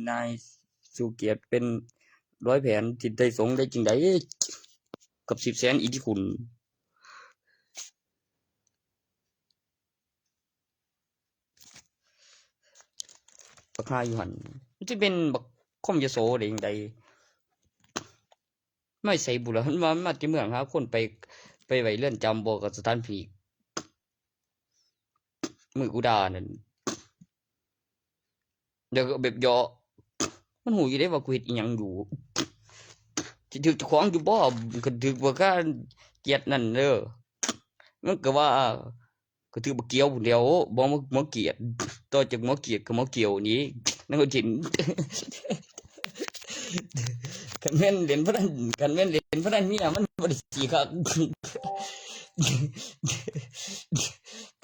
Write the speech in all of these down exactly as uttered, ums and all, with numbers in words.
นายสุเกียรติเป็นร้อยแผน สิได้สงได้จริงใด กับสิบแสนอิทธิคุณ บักฮาอยู่หั่น มันสิเป็นบักคมยโสได้จั่งใด ไม่ใส่บุหรี่ มันมา มันมาแต่เมืองหาคนไป ไปไว้เรือนจำบ่ กับสถานพินิจ มื้อกูด่านั่น เดี๋ยวก็แบบเยาะ มันฮู้อยู่เด้ว่ากูเฮ็ดอิหยังอยู่ สิถืกเจ้าของอยู่บ่ ก็ถืกว่าข้าเกียรตินั่นเด้อ มันก็ว่า ก็ถืกบักเกียวพู้นแหล้ว บ่ หมอ หมอเกียรติ ต่อจากหมอเกียรติก็หมอเกียวนี่ นั่นก็ถิ่น คันแม่นเล่นพนัน คันแม่นเล่นพนันเมียมันบ่ได้สิคัก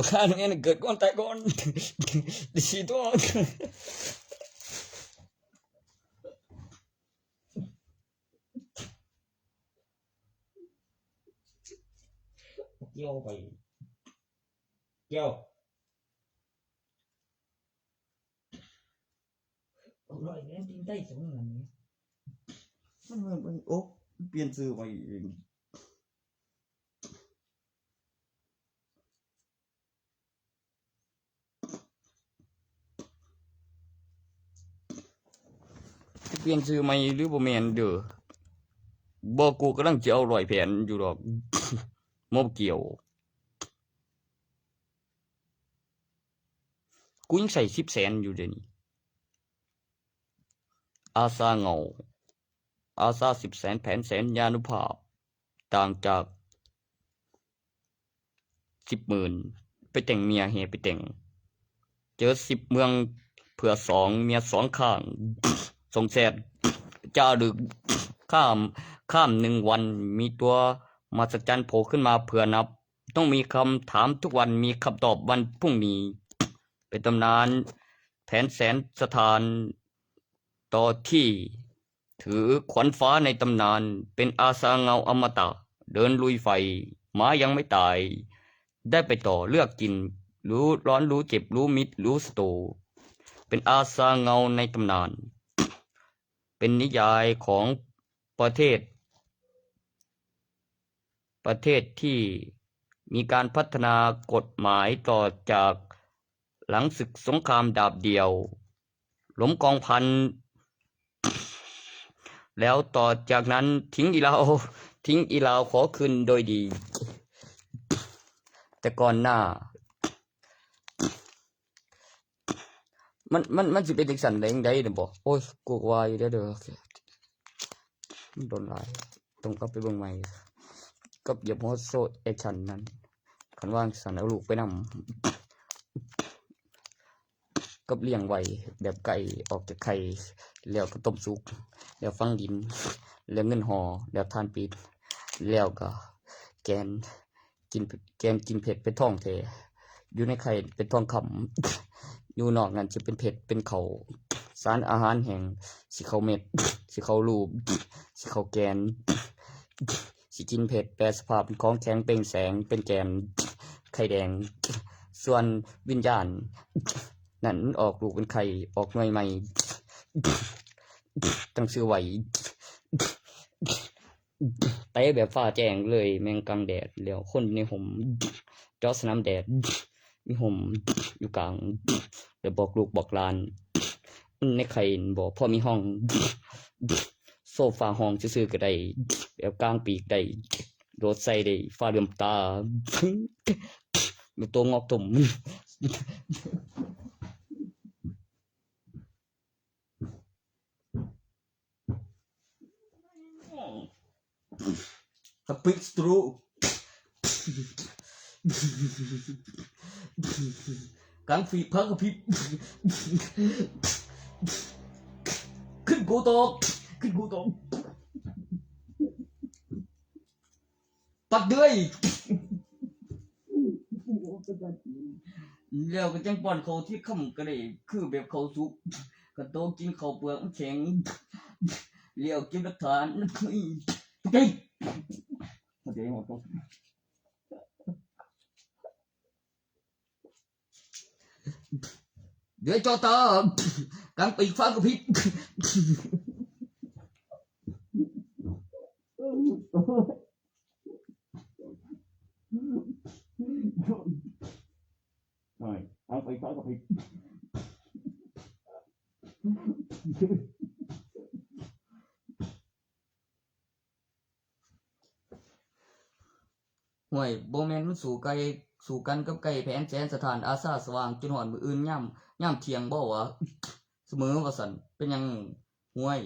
คันแม่นเกิดก่อนตายก่อน ได้สิตัว เกี่ยวไป เกี่ยว เอาร้อยแม่นจริงได้สองอันนี้ มัน มัน มัน โอ๊ะ เปลี่ยนชื่อใหม่เอง สิเปลี่ยนชื่อใหม่หรือบ่แม่นเด้อ บ่ กูกำลังสิเอาร้อยแผนอยู่ดอก บ่เกี่ยว กูยังใส่สิบแสนอยู่เดี๋ยวนี้ อาซาเงา อาซาสิบแสน แผนแสน ญาณุภาพ ต่างจากสิบหมื่น ไปแต่งเมีย แห่ไปแต่ง เจอสิบเมืองเผื่อสอง เมียสองข้าง สองแสน จารึก ข้าม ข้ามหนึ่งวัน มีตัวมหัศจรรย์โผล่ขึ้นมาเผื่อนับ ต้องมีคำถามทุกวัน มีคำตอบวันพรุ่งนี้ เป็นตำนาน แผนแสนสถาน ต่อที่ ถือขวัญฟ้าในตำนาน เป็นอาซาเงาอมตะ เดินลุยไฟ หมายังไม่ตาย ได้ไปต่อ เลือกกิน รู้ร้อนรู้เจ็บ รู้มิตรรู้ศัตรู เป็นอาซาเงาในตำนาน เป็นนิยายของประเทศ ประเทศที่มีการพัฒนากฎหมายต่อจากหลังศึกสงครามดาบเดี่ยว ล้มกองพัน แล้วต่อจากนั้นทิ้งอีลาว ทิ้งอีลาวขอคืนโดยดี แต่ก่อนหน้า มัน มัน มันสิเป็นจังซั่นได้จั่งใดเนี่ยบ่ โอ้ย กูก็ว่าอยู่เด้อ เด้อ มันโดนหลาย ต้องกลับไปเบิ่งใหม่ กับเหยียบหัวโซ่แอคชั่นนั้น คันว่าซั่นเอาลูกไปนำ กับเลี้ยงไว้แบบไก่ออกจากไข่ แล้วก็ต้มสุก แล้วฝังดิน แล้วเงินห่อ แล้วถ่านปิด แล้วก็แกน กิน แกนกินเพชรเป็นทองแท้ อยู่ในไข่เป็นทองคำ อยู่นอกนั้นจะเป็นเพชรเป็นเขา สารอาหารแห้ง สิเขาเม็ด สิเขาลูก สิเขาแกน สิกินเพชรแปรสภาพเป็นของแข็งเปล่งแสงเป็นแกน ไข่แดง ส่วนวิญญาณ นั่นมันออกลูกเป็นไข่ ออกหน่วยใหม่ ตั้งชื่อไว้ เตะแบบฟ้าแจ้งเลย แม่งกลางแดด แล้วคนในฮ่ม เจาะสนามแดด มีฮ่มอยู่กลาง แล้วบอกลูกบอกหลาน มันในไข่บ่พอมีห้อง โซฟาห้องซื่อๆก็ได้ แบบกลางปีกได้ โดดใส่ได้ ฟ้าเหลื่อมตา แบบตัวงอกตุ่ม กระปิกสตรู กลางฟีกพักกระพริบ ขึ้นกูตก ขึ้นกูตก ปักเดือย แล้วก็จังป้อนเขาที่คำก็ได้ คือแบบเขาสุก กระโตกินเขาเปลือกมันแข็ง แล้วเก็บหลักฐาน เฮ้ย เฮ้ย เข้าใจหมดครับ เดี๋ยวจอตา กลางปีกฟ้ากระพริบ หน่อย กลางปีกฟ้ากระพริบ ห้วย บ่แม่นมันสู้ไก่ สู้กันกับไก่แผนแสนสถานอาสาสว่าง จนฮอดมื้ออื่นยาม ยามเที่ยงบ่วะ เสมอว่าซั่น เป็นหยัง ห้วย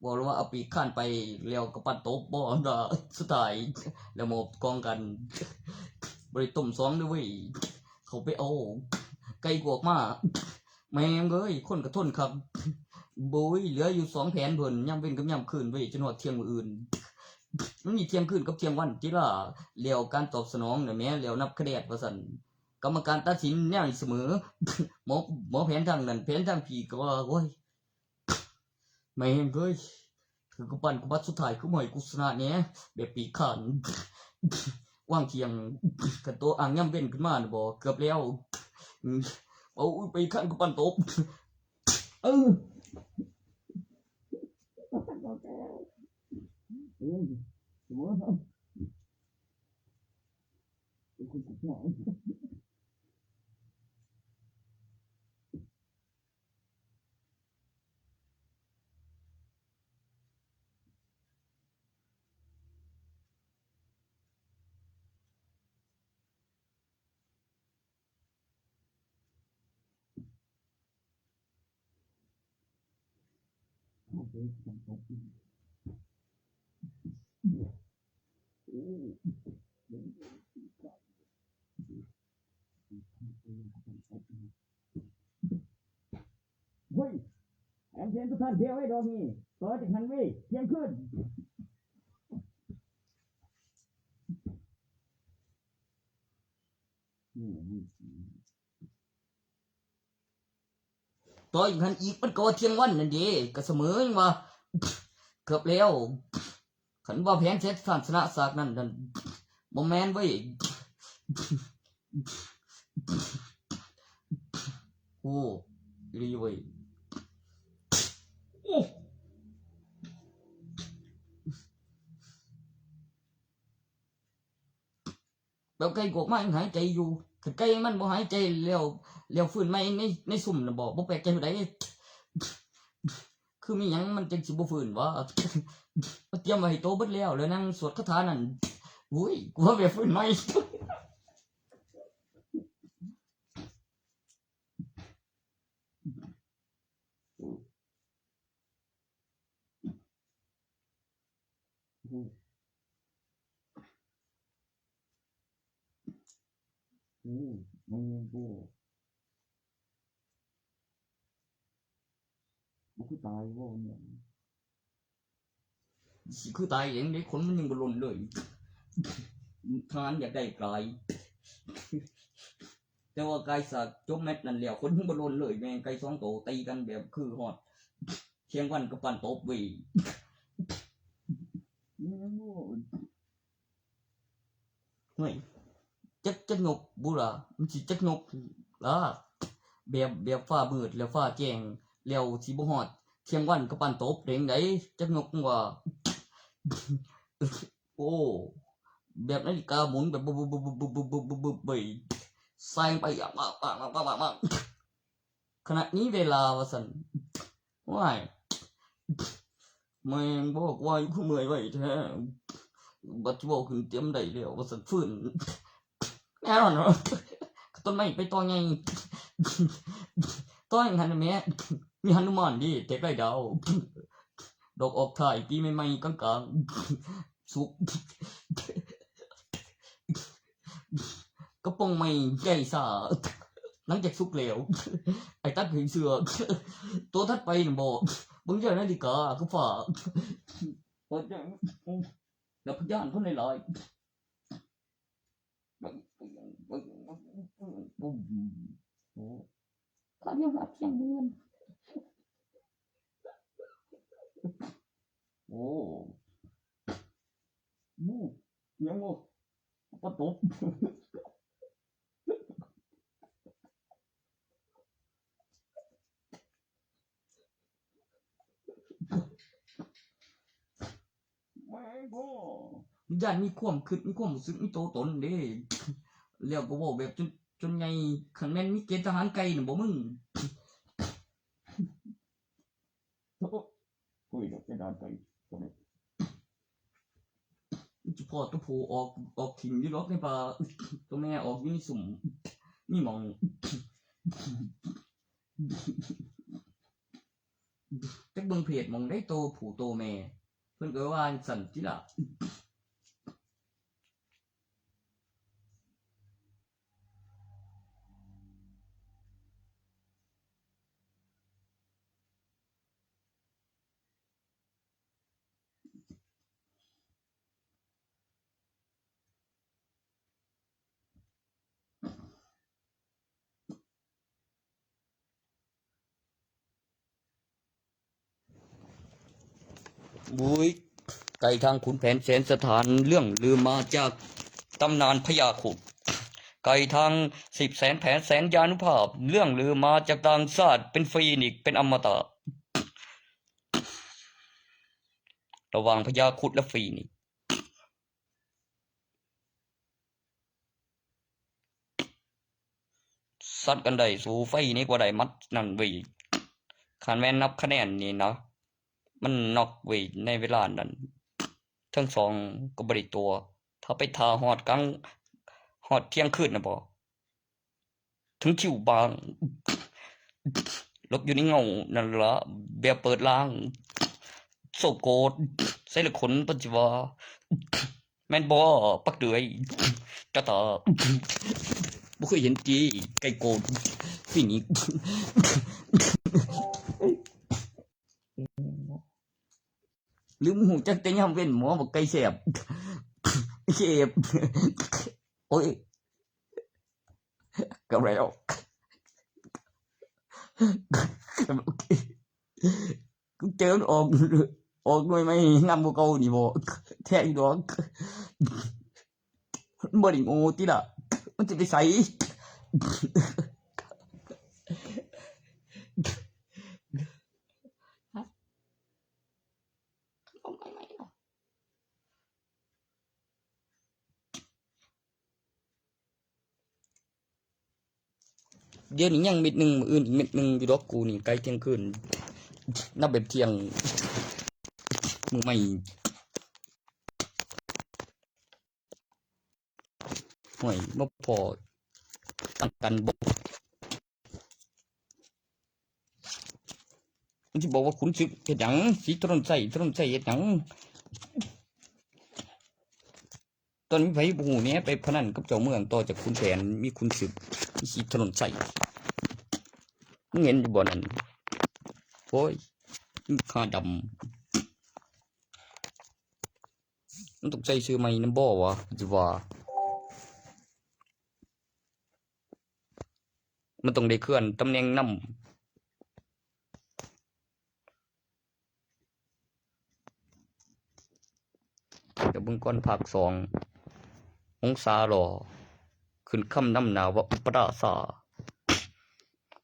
เว้าแล้วว่าเอาปีกคานไป แล้วก็ปัดตบบ่ สุดท้าย แล้วหมอบกองกัน บ่ได้ต้มสองเด้อเว้ย เขาไปเอา ไก่กวกมา แม่งเอ้ย คนกะทนคัก โบ้ย เหลืออยู่สองแผนเพิ่น ยามเว็นกับยามคืนเว้ย จนฮอดเที่ยงมื้ออื่น มันมีเที่ยงคืนกับเที่ยงวันติล่ะ แล้วการตอบสนองน่ะแหม แล้วนับคะแนนว่าซั่น กรรมการตัดสินแนวนี้เสมอ หมอ หมอแผนทางนั้น แผนทางพี้ก็ว่า โอ้ย แม่งเอ้ย ถือกำปั้นกูบัดสุดท้าย คือบ่ให้กูชนะแหน่ แบบปีกคาน วางเที่ยง คันโตอ่างยามเว็นขึ้นมาน่ะบ่ เกือบแล้ว เอาไปคานกำปั้นตบ เออ เออ เสมอ เฮ้ย แอมเซนทุกท่านเที่ยวไว้ดอกนี้ ต่อจากหันเว้ย เที่ยงคืน ต่ออีกหันอีก มันก็ว่าเที่ยงวันนั่นเด้ ก็เสมอยังว่า เกือบแล้ว คันว่าแผนเซตสานชนะสากนั่นนั่น บ่แม่นเว้ย โอ้ อีหลีเว้ย โอ้ แบบไก่กวกมายังหายใจอยู่ คันไก่มันบ่หายใจแล้ว แล้วฟื้นใหม่ใน ในซุ่มน่ะบ่ บ่แปลกใจผู้ใด คือมีหยังมันจังสิบ่ฟื้นวะ มาเตรียมไว้ให้โตเบิดแล้ว แล้วนั่งสวดคาถานั่น อุ้ย กูว่าแบบฟื้นใหม่ โอ้ โอ้ มันยังบ่ มันคือตายบ่เนี่ย สิคือตายเองเด้ คนมันยังบ่หล่นเลย ทหารอยากได้กาย แต่ว่ากายสากจบแมตช์นั่นแล้ว คนยังบ่หล่นเลย แม่งไก่สองโตตีกันแบบคือฮอด เที่ยงวันก็ปานตบเว้ย เฮ้ย จัก จักนกบุล่ะ มันสิจักนกล่ะ แบบ แบบฟ้ามืดแล้วฟ้าแจ้ง แล้วสิบ่ฮอด เที่ยงวันก็ปานตบเด้งใด จักนกมึงว่า โอ้ แบบนาฬิกาหมุนแบบบึบๆๆๆๆๆๆ ใส่ไปอะ มา มา มา มา มา มา ขณะนี้เวลาว่าซั่น ว้าย แม่งบอกว่าอยู่คือเมื่อยไว้แท้ บัดสิเว้าขึ้นเตรียมได้แล้วว่าซั่น ฟื้น แน่นอนเนาะ ต้นไม้ไปต่อไง ต่อหยังหันน่ะแม่ มีหนุมานดิ เตะไล่ดาว ดอกออกท้ายปีใหม่ๆ กลางๆ สุก กระป๋องใหม่ใหญ่ซ่า หลังจากสุกแล้ว ไอ้ตัดขึงเสื้อ ตัวถัดไปน่ะบอก เบิ่งเจ้านาฬิกาคือฟ้า แล้วพยานคนหลายๆ โอ้ ข้ายังหักยังเงิน โอ้ โอ้ ยังบ่ ปะตบ เ บ่ มันย้านมีความคิด มีความรู้สึก มีตัวตนเด้ แล้วก็เว้าแบบจน จนใหญ่ คันแม่นมีเกณฑ์ทหารไก่น่ะบ่มึง โอ้ คุยกับเกณฑ์ทหารไก่ ตัวนี้ เฉพาะตัวผู้ออก ออกถิ่นอยู่ดอกในป่า ตัวแม่ออกอยู่ในซุ่ม มีหม่อง จักเบิ่งเพจหม่องใดโตผู้โตแม่ เพิ่นก็ว่าจั่งซั้นติล่ะ บุ้ย ไก่ทางขุนแผนแสนสถาน เรื่องลือมาจากตำนานพญาครุฑ ไก่ทางสิบแสนแผนแสนยานุภาพ เรื่องลือมาจากต่างชาติ เป็นฟีนิกซ์ เป็นอมตะ ระหว่างพญาครุฑและฟีนิกซ์ ซัดกันได้ สู้ไฟนี่กว่าได้มัดนั่นเว้ย คันแม่นนับคะแนนนี่นะ มันน็อกเว้ย ในเวลานั้น ทั้งสองก็บ่ได้ตัว ถ้าไปท่าฮอดกลาง ฮอดเที่ยงคืนน่ะบ่ ถึงคิวบาง หลบอยู่ในเงานั่นละ แบบเปิดล่าง โซโกด ใส่ละขนปัจจุบัน แม่นบ่ ปักเดือย กะตา บ่เคยเห็นติ ไก่โกด ฟีนิกซ์ หรือมึงฮู้จักแต่ยามเว้นหมอบักไก่แซ่บ แซ่บ โอ้ย ก็แล้ว กูเจอมันออก ออกหน่วยใหม่งามกว่าเก่านี่บ่ แท้อีดอก มันบ่ได้โง่ติล่ะ มันสิไปไส ฮะ ออกใหม่ๆเหรอ เดี๋ยวนี้ยังเม็ดหนึ่ง มื้ออื่นอีกเม็ดหนึ่งอยู่ดอก กูนี่ใกล้เที่ยงคืน นับแบบเที่ยง มื้อใหม่ ห่วย บ่พ้อตั้งกันบ่ มันสิบอกว่าขุนศึกเฮ็ดหยัง ศรีถนนชัย ถนนชัยเฮ็ดหยัง ตอนนี้ไผบ่ฮู้แหน่ ไปพนันกับเจ้าเมืองต่อจากขุนแผน มีขุนศึก มีศรีถนนชัย มึงเห็นอยู่บ่นั่น โอ้ย มึงขาดำ มันต้องใส่ชื่อใหม่นำบ่วะ สิว่า มันต้องได้เคลื่อนตำแหน่งนำ เดี๋ยวเบิ่งก่อนภาคสอง องศาหล่อ ขึ้นคำนำหน้าว่าอุปราชา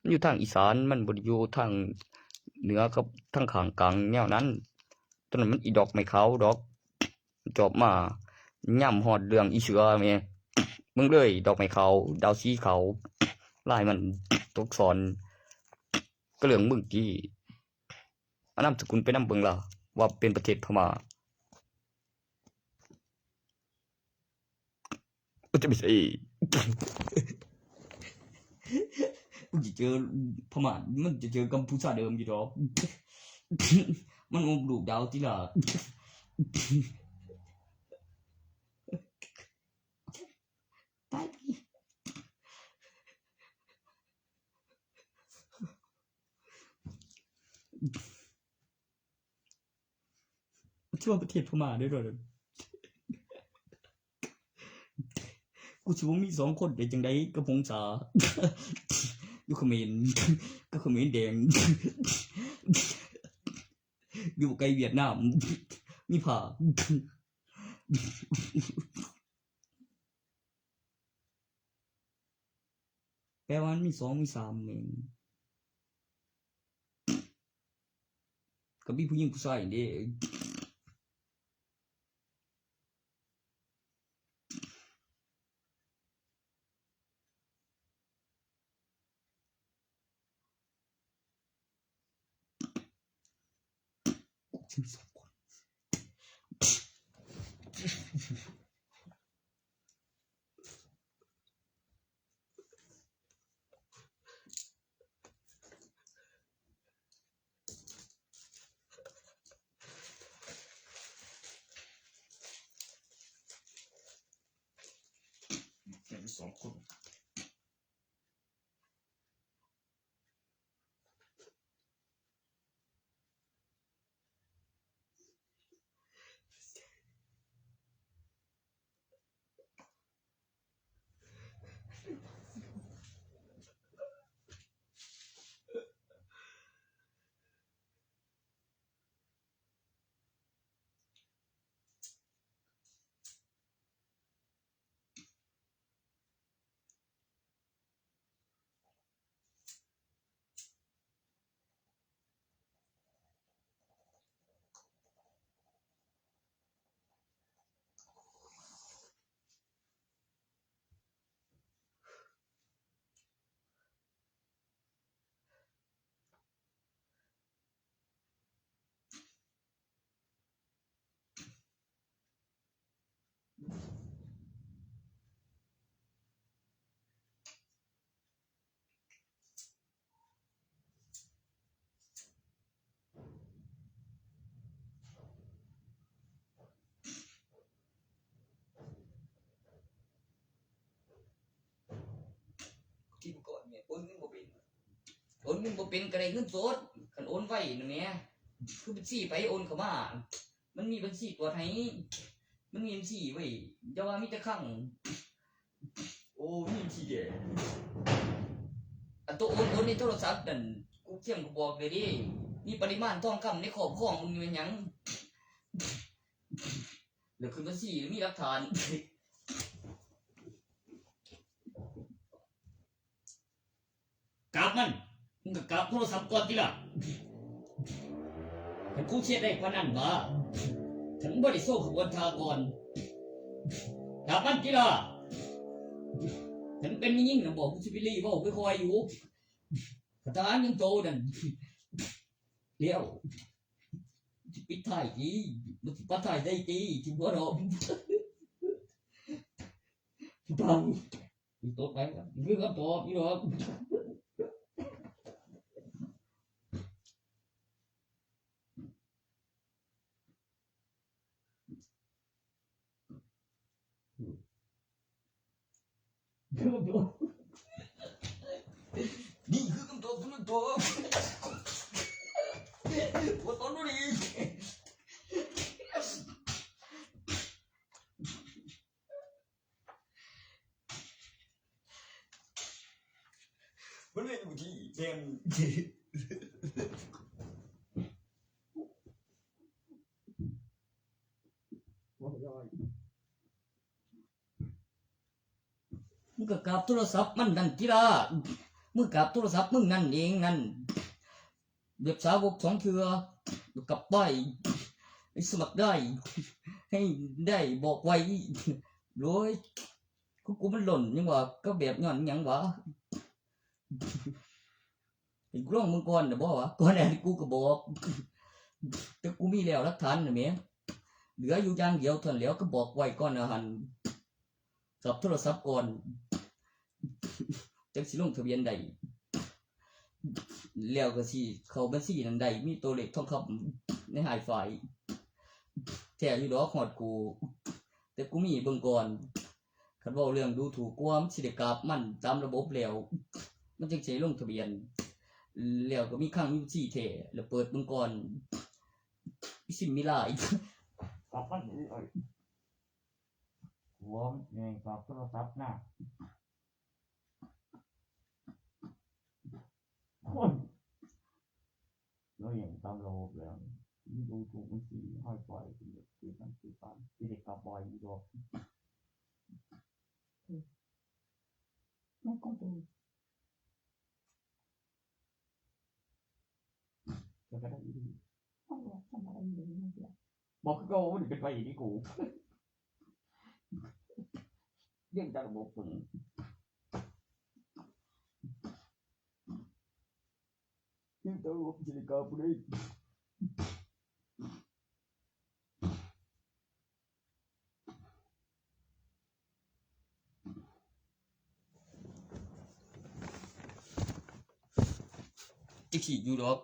มันอยู่ทางอีสาน มันบ่ได้อยู่ทางเหนือกับทางข้างกลางแนวนั้น ตอนนั้นมันอีดอกไม้ขาวดอก จอบมา ย่ำฮอดเรื่องอีเสือแม่ มึงเลย ดอกไม้ขาว ดาวสีขาว ลายมันตกสอน ก็เรื่องมึงกี้ เอานามสกุลไปนำเบิ่งล่ะ ว่าเป็นประเทศพม่า มันจะไม่ใช่ มึงจะเจอพม่า มันจะเจอกัมพูชาเดิมอยู่ดอก มันอมลูกดาวติล่ะ ตายไป ทั่วประเทศพม่าด้วยเด้อ กูสิบ่มีสองคนได้จังใดกับหงสา อยู่เขมร กับเขมรแดง อยู่ไกลเวียดนาม มีผ้า แปลว่ามันมีสองมีสามแม่ง ก็มีผู้หญิงผู้ชายเด้ ทั้งสองคน ทั้งสองคน กินก่อนแม่ โอนเงินบ่เป็น โอนเงินบ่เป็นก็ได้เงินสด คันโอนไวนะแม่ คือบัญชีไผโอนเข้ามา มันมีบัญชีกดให้ มันมีบัญชีไว้ อย่าว่ามีแต่คลัง โอ้ มีบัญชีเด้ อันตัวโอน โอนในโทรศัพท์นั่น กูเตรียมกระบอกเลยเด้ มีปริมาณทองคำในครอบครองมึงนี่แม่นหยัง แล้วขึ้นบัญชีมีหลักฐาน กราบมัน มึงก็กราบโทรศัพท์ก่อนติล่ะ คันกูเช็ดได้ปานนั้นบ่ คันมึงบ่ได้โชว์ขบวนท่าก่อน กราบมันติล่ะ คันเป็นแม่ยิงน่ะบอกกูสิไปรีเว้าค่อยๆอยู่ ถ้าทหารยังโตนั่น แล้ว สิปิดท้ายติ มันสิปิดท้ายได้ติ สิหัวเราะ ฟัง อีกตัวไปครับ นี่คือคำตอบ อีดอก นี่คือคำตอบ นี่คือคำตอบ คำตอบ ว่าตอนนี้ มันเลยอยู่ที่แทน มึงก็กราบโทรศัพท์มันนั่นติล่ะ มึงกราบโทรศัพท์มึงนั่นเองนั่น แบบสาวกสองเทื่อ กลับไป ให้สมัครได้ ให้ได้บอกไว โอ้ย คือกูมันหล่นยังวะ ก็แบบย้อนหยังวะ ให้กูลองมึงก่อนน่ะบ่วะ ก่อนหน้านี้กูก็บอก แต่กูมีแล้วหลักฐานน่ะแหม เหลืออยู่อย่างเดียวเท่านั้นแหล้ว ก็บอกไว้ก่อนหน้าหั้น กับโทรศัพท์ก่อน จั่งสิลงทะเบียนได้ แล้วก็สิเข้าบัญชีนั้นได้ มีตัวเลขทองคำในไฮไฟ แท้อยู่ดอกฮอดกู แต่กูมีเบิ่งก่อน คันเว้าเรื่องดูถูกกว่า มันสิได้กราบมันตามระบบแล้ว มันจั่งสิลงทะเบียน แล้วก็มีคลังมีบัญชีแท้ แล้วเปิดเบิ่งก่อน มีซิมมีไลน์ กราบมันนี่ไอ้ หัวมันเองกับโทรศัพท์นะ คน เราอย่างตามระบบแล้ว มันดูถูกมันสิให้ปล่อย เป็นแบบติดนั่นติดตาม ที่เด็กกลับบ่อยอีกรอบ แล้วก็ดู ก็ได้อีก ต้องบอกทำอะไรอยู่เนี่ย บอกคือเก่า มันเป็นไปอย่างนี้กู เรื่องจากระบบตัวนี้ เรื่องจากระบบจะได้กลับไปได้ ขี้อยู่ดอก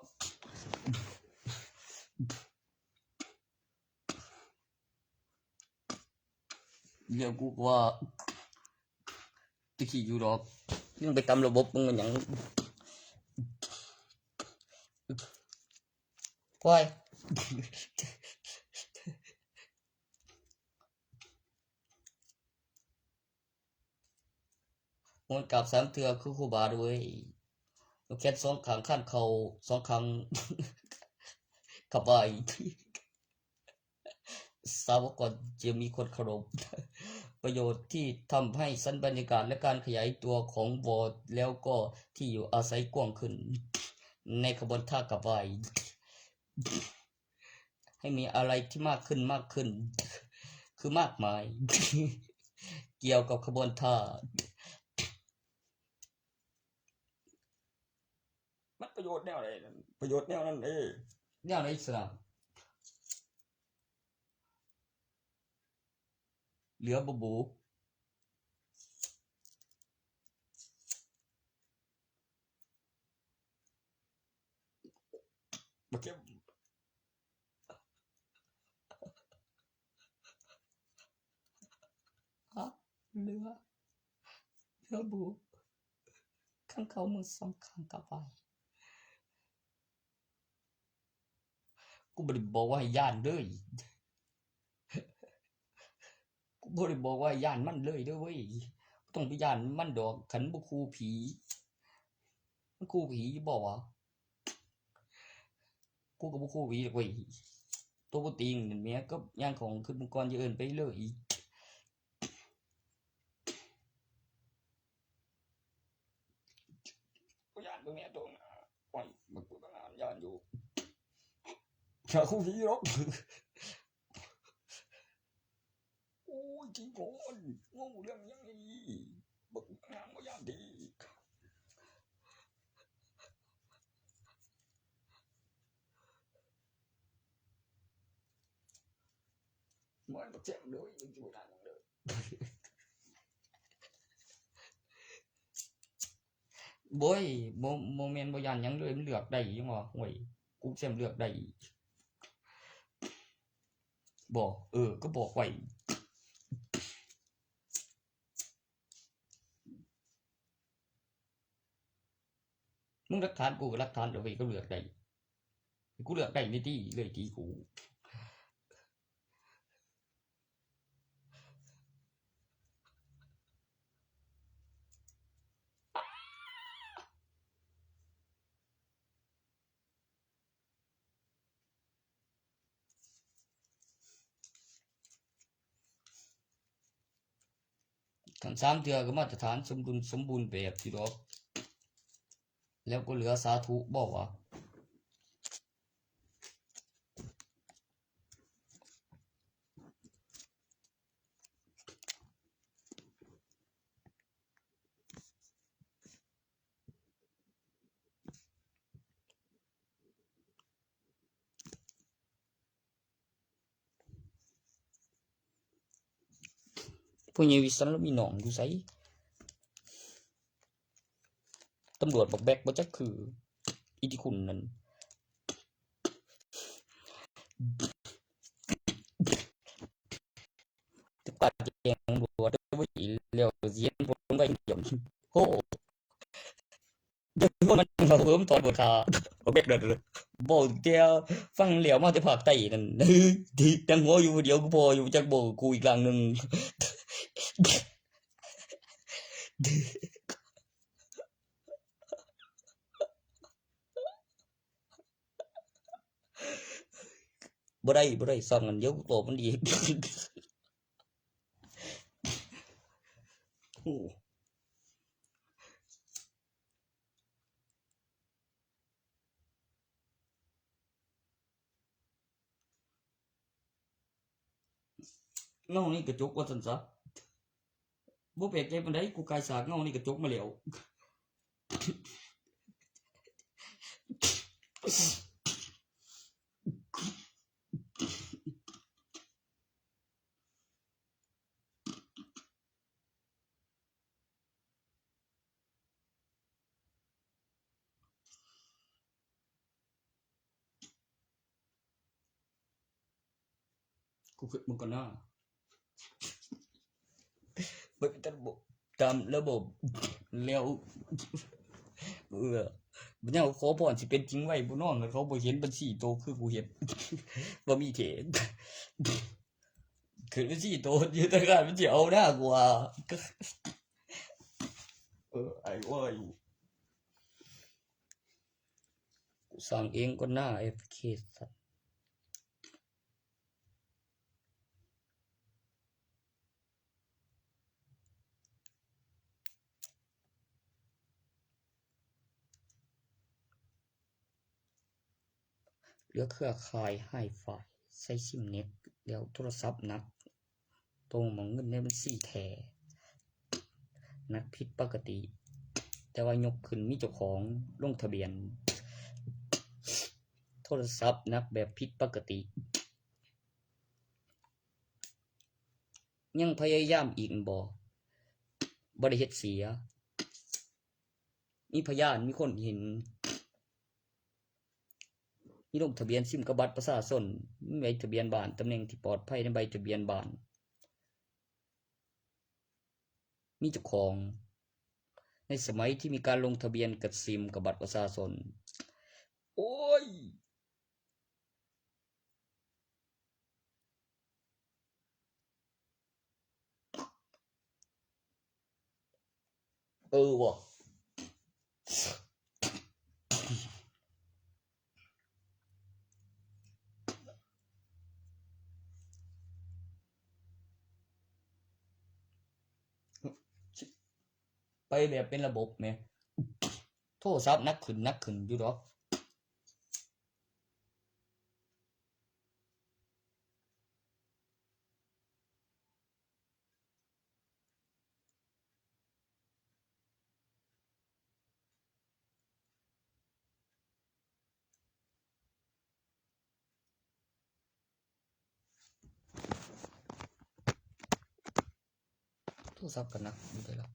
เดี๋ยวกูก็ว่าตะขี้อยู่ดอก มึงไปตำระบบมึงมันหยัง ควาย โหนกราบสามเทื่อคือครูบาด้วย แขนสองข้างคานเข่าสองข้าง เข้าไป สาวกก่อนจะมีคนเคารพ ประโยชน์ที่ทำให้ชั้นบรรยากาศและการขยายตัวของวอร์ด แล้วก็ที่อยู่อาศัยกว้างขึ้น ในขบวนท่ากลับไหว้ ให้มีอะไรที่มากขึ้น มากขึ้น คือมากมาย เกี่ยวกับขบวนท่า มันประโยชน์แนวใดนั่น ประโยชน์แนวนั้นเด้ แนวใดสนะ เหลือบ่บู บ่เก็บ ฮะ เหลือ เหลือบู ข้างเขามือสองข้างกลับไป กูบ่ได้บอกว่าให้ย้านเลย กูบ่ได้บอกว่าย้านมันเลยเด้อเว้ย บ่ต้องไปย้านมันดอก คันบ่คู่ผี มันคู่ผีบ่วะ กูก็บ่คู่ผีดอกเว้ย ตัวบ่ติงนั่นแหม ก็ย่างของขึ้นมังกรอย่าเอิ้นไปเลย กูย้านตัวเนี้ยตัวน่ะ โอ้ย มันกูตั้งนานย้านอยู่ อย่าคู่ผีหรอก โอ้ย ขี้โกน งงเรื่องยังไง บักนางบ่ย้านดี บ่ให้บักแจ้งเลย ยังสิบ่ย้านหยังเลย โว้ย บ่ บ่แม่นบ่ย้านหยังเลย มันเลือกได้ ยังว่า โอ้ย กูแซมเลือกได้ บ่ เออ ก็บอกไว้ มึงหลักฐาน กูก็หลักฐาน เดี๋ยวไปก็เลือกได้ กูเลือกได้นี่ติ เลยติกู คันสามเทื่อก็มาตรฐานสมดุลสมบูรณ์แบบทีเดียว แล้วก็เหลือสาธุบอกว่า พ่อใหญ่วิสันแล้วมีน้องอยู่ไส ตำรวจบักแบกบ่จักคือ อีที่คุณนั่น จะปาดแจ้งตำรวจได้บ่ดี แล้วเสียผลไว้เดียว โห เดี๋ยวมันเอาเพิ่มตอนบทคา บักแบกเด้อ บอกแต่ฟังแล้วมาแต่ภาคใต้นั่น ที่ดังหัวอยู่ผู้เดียว กูพออยู่จักบอกกูอีกหลังหนึ่ง บ่ได้ บ่ได้ ซ่องกัน เดี๋ยวโตมันดี โอ้ เงาในกระจกว่าซั่นซะ บ่แปลกใจปานใด กูกายสากเงาในกระจกมาแล้ว เ กูคิดมึงก่อนหน้า มันเป็นระบบ ตามระบบ แล้ว เออ มันยังขอพรสิเป็นจริงไว้บ่น้อง เขาบ่เห็นบัญชีโตคือกูเห็น บ่มีเทรด คือบัญชีโตอยู่ธนาคารมันสิเอาหน้ากูว่า เออ ไอ้โอ้ย กูสั่งเองก่อนหน้า เอฟเค สัตว์ เหลือเครือข่ายไฮไฟ ใช้ซิมเน็ต แล้วโทรศัพท์หนัก โตหม่องเงินในบัญชีแท้ หนักผิดปกติ แต่ว่ายกขึ้นมีเจ้าของลงทะเบียน โทรศัพท์หนักแบบผิดปกติ ยังพยายามอีกบ่ บ่ได้เฮ็ดเสีย มีพยาน มีคนเห็น มีลงทะเบียนซิมกับบัตรประชาชน มีใบทะเบียนบ้าน ตำแหน่งที่ปลอดภัยในใบทะเบียนบ้าน มีเจ้าของ ในสมัยที่มีการลงทะเบียนกับซิมกับบัตรประชาชน โอ้ย เออว่ะ ไปแบบเป็นระบบแหม โทรศัพท์หนักขึ้น หนักขึ้นอยู่ดอก โทรศัพท์ก็หนักอยู่เด้ล่ะ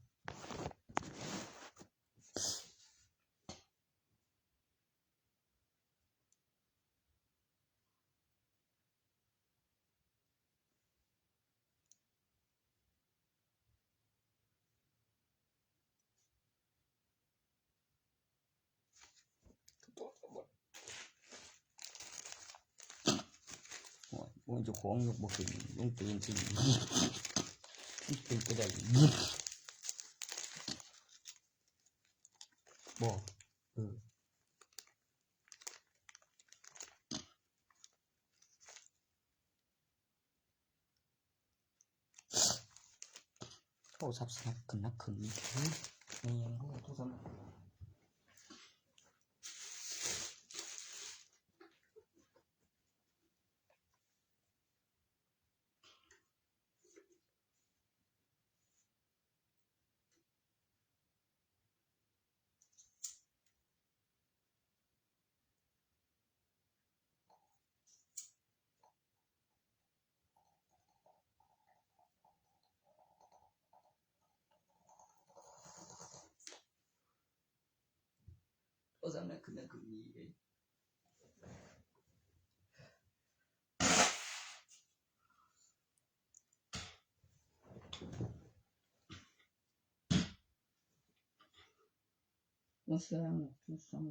โอ้ย โอ้ย เจ้าของยกบ่ขึ้น ลงตื่นสิ มันเป็นไปได้บ่ เออ โทรศัพท์หนักขึ้น หนักขึ้นอีก เฮ้ย แม่ง โทรศัพท์ โทรศัพท์หนักขึ้น หนักขึ้นอีกเด้ What's wrong with this song?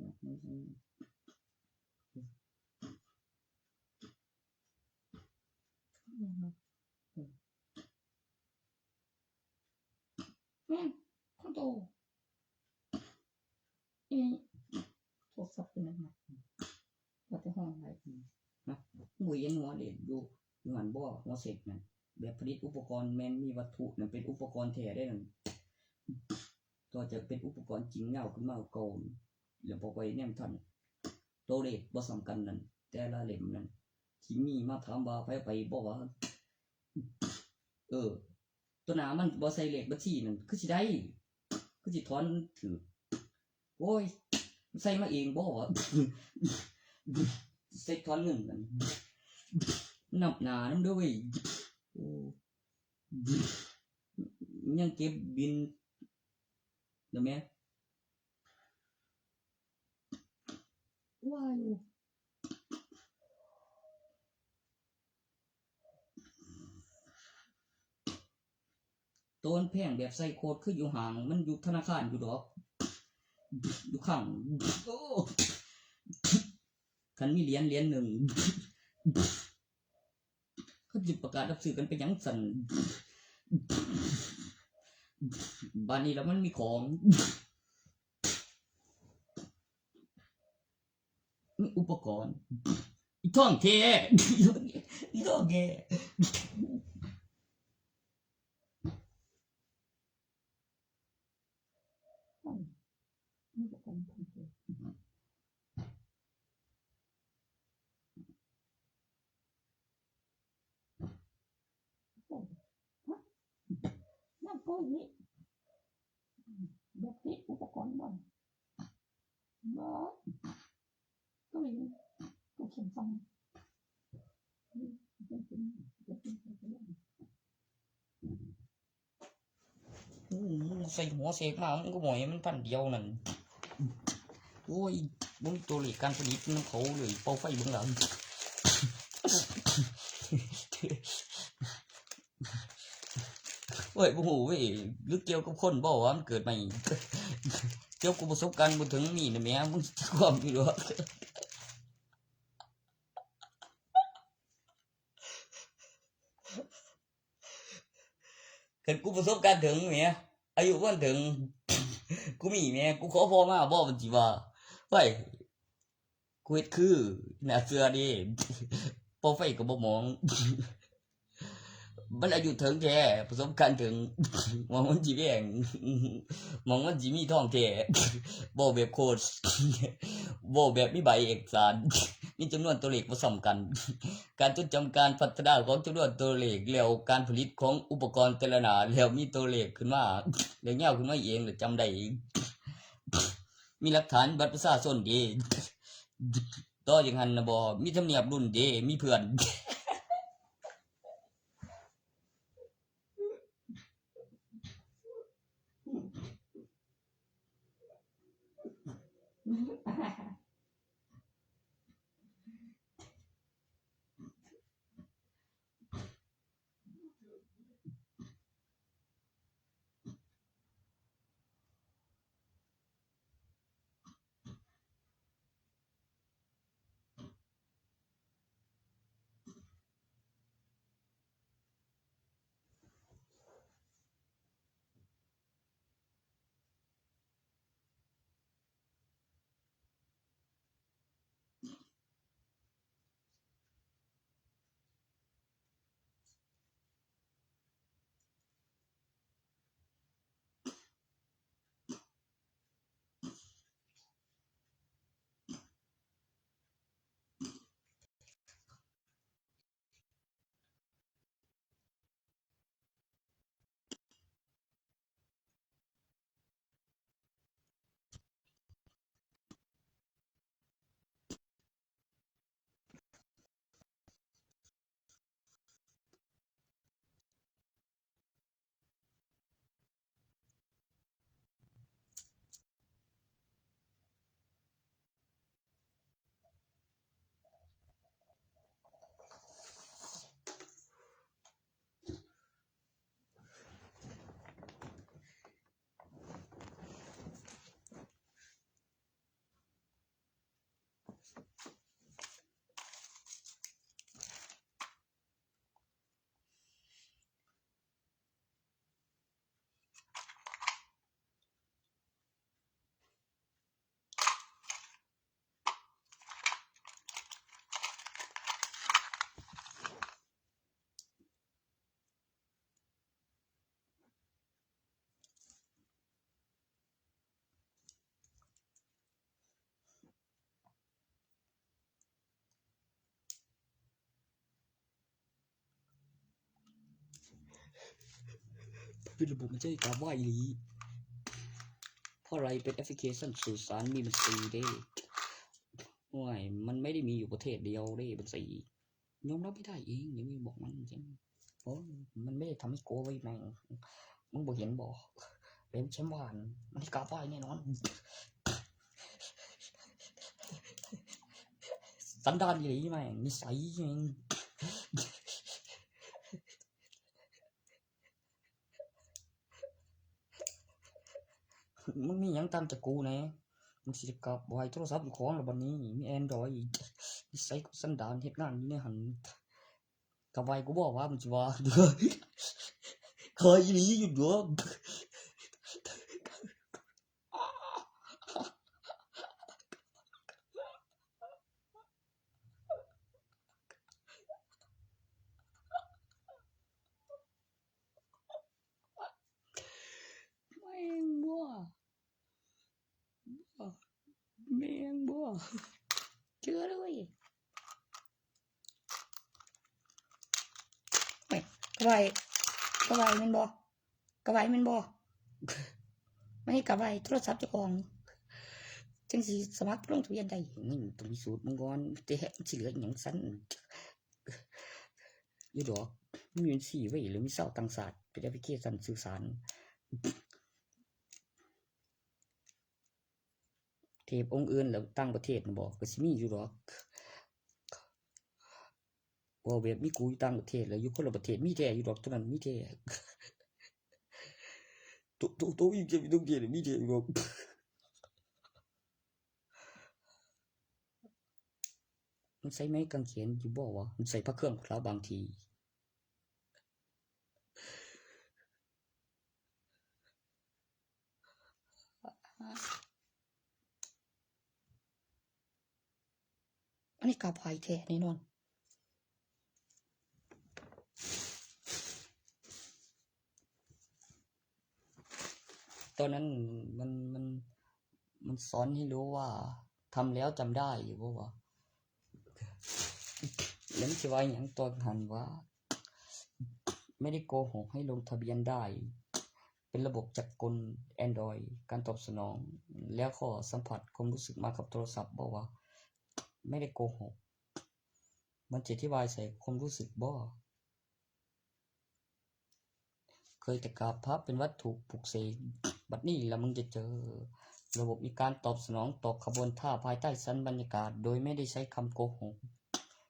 อืม ขอโทษ อี โทรศัพท์เป็นหยัง ว่าแต่ฮ้อนหลาย นะ หมู่เห็นหัวเล่นอยู่ อยู่หั่นบ่ หัวเสกนั่น แบบผลิตอุปกรณ์แม่นมีวัตถุนั่น เป็นอุปกรณ์แท้เด้นั่น ต่อจากเป็นอุปกรณ์จริงยาวขึ้นมาเก่า แล้วบ่ค่อยแนมทัน ตัวเลขบ่ซ้ำกันนั่น แต่ละเล่มนั่น สิมีมาถามว่าไผไปบ่ว่า เออ ตัวหน้ามันบ่ใส่เลขบัญชีนั่น คือสิได้ คือสิถอนถืก โอ้ย ใส่มาเองบ่ ใส่ถอนเงินนั่น นับหน้านำเด้อเว้ย โอ้ ยังเก็บบิลเด้อแม่ ว่าอยู่ โตมันแพงแบบใส่โคตรคืออยู่ห้าง มันอยู่ธนาคารอยู่ดอก อยู่ข้าง โอ้ คันมีเหรียญเหรียญหนึ่ง เขาสิประกาศรับซื้อกันไปหยังสั่น บาดนี้แล้วมันมีของ มีอุปกรณ์ อีท่องแท้ อีท่องแท้ นั่นก็อย่างนี้ แบบนี้อุปกรณ์บ่อนบ่อน ก็มี ก็เขียนฟัง อืม มึงใส่หัวเสกมา มึงก็บ่อยมันพันเดียวนั่น โอ้ย มึงตัวเลขการผลิตนำเขาเลย เป่าไฟเบิ่งหลัง โอ้ย บ่ฮู้เว้ย หรือเกี่ยวกับคนบ่ว่ามันเกิดใหม่ เกี่ยวกับประสบการณ์บ่ถึงนี่นะแหม มึงสิความอยู่ดอก คันกูประสบการณ์ถึงแหม อายุมันถึง กูมีแหม กูขอพ่อมาบ่ มันสิว่า เฮ้ย กูเฮ็ดคือ น่าเชื่อเด้ เป่าไฟก็บ่มอง มันอายุถึงแท้ ประสบการณ์ถึง หวังมันสิแพง หวังมันสิมีทองแท้ เว้าแบบโคตร เว้าแบบมีใบเอกสาร มีจำนวนตัวเลขบ่ซ้ำกัน การจดจำการพัฒนาของจำนวนตัวเลข แล้วการผลิตของอุปกรณ์แต่ละหน้า แล้วมีตัวเลขขึ้นมา แล้วยาวขึ้นมาเอง แล้วจำได้เอง มีหลักฐานบัตรประชาชนเด้ ต่อจากนั้นนะบ่ มีทำเนียบรุ่นเด้ มีเพื่อนเป็นระบบมันใช้กราฟว่าอีหลี เพราะอะไรเป็นแอปพลิเคชันสื่อสารมีบัญชีเด้ โอ้ย มันไม่ได้มีอยู่ประเทศเดียวเด้ บัญชี ยอมรับไม่ได้เอง ยังไม่บอกมันใช่ไหม โอ้ย มันไม่ได้ทำให้โกไว้แม่ง มึงบ่เห็นบ่ เป็นแชมป์วาน มันที่กราฟว่าแน่นอน สันดานอีหลีแม่ง นิสัยแม่ง เ มึงมีหยังต่างจากกูแหน่ มึงสิกลับไหวโทรศัพท์อยู่ของแล้วบัดนี้ มีแอนดรอยอีก นิสัยกูสันดานเฮ็ดงานอยู่ในหัน กลับไหวกูบอกว่ามึงสิว่า ขออีหลีอยู่ดอก แม่งบ่บ่แม่งบ่เจอเลย แม่งกระไหวกระไหวแม่นบ่กระไหวแม่นบ่ไม่ให้กระไหวโทรศัพท์เจ้าของจังสิสมัครลงทะเบียนได้ มึงต้องพิสูจน์มึงก่อน แต่มันสิเหลืออีหยังซั้น อยู่ดอก มีอยู่สี่ไว้ย หรือมีเศร้าต่างชาติ เป็นแอปพลิเคชันสื่อสาร เทพองค์อื่นแล้วต่างประเทศน่ะบ่ ก็สิมีอยู่ดอก ว่าแบบมีกูอยู่ต่างประเทศ แล้วอยู่คนละประเทศ มีแท้อยู่ดอก ตัวนั้นมีแท้ ตัว ตัว ตัวอีกจะมีต้องเกลียด มีแท้อยู่ดอก มันใส่ไม้กางเขนอยู่บ่วะ มันใส่พระเครื่องแล้วบางที อันนี้กาบไหวแท้แน่นอน ตอนนั้นมัน มัน มันสอนให้รู้ว่าทำแล้วจำได้อยู่บ่วะ แล้วมันสิว่าหยังตอนหันว่า ไม่ได้โกหก ให้ลงทะเบียนได้ เป็นระบบจักรกล Android การตอบสนอง แล้วก็สัมผัสความรู้สึกมากับโทรศัพท์บ่วะ ไม่ได้โกหก มันจะอธิบายใส่ความรู้สึกบ่ เคยแต่กราบพระเป็นวัตถุปลุกเสก บัดนี้ละมึงจะเจอ ระบบมีการตอบสนองต่อขบวนท่าภายใต้ชั้นบรรยากาศ โดยไม่ได้ใช้คำโกหก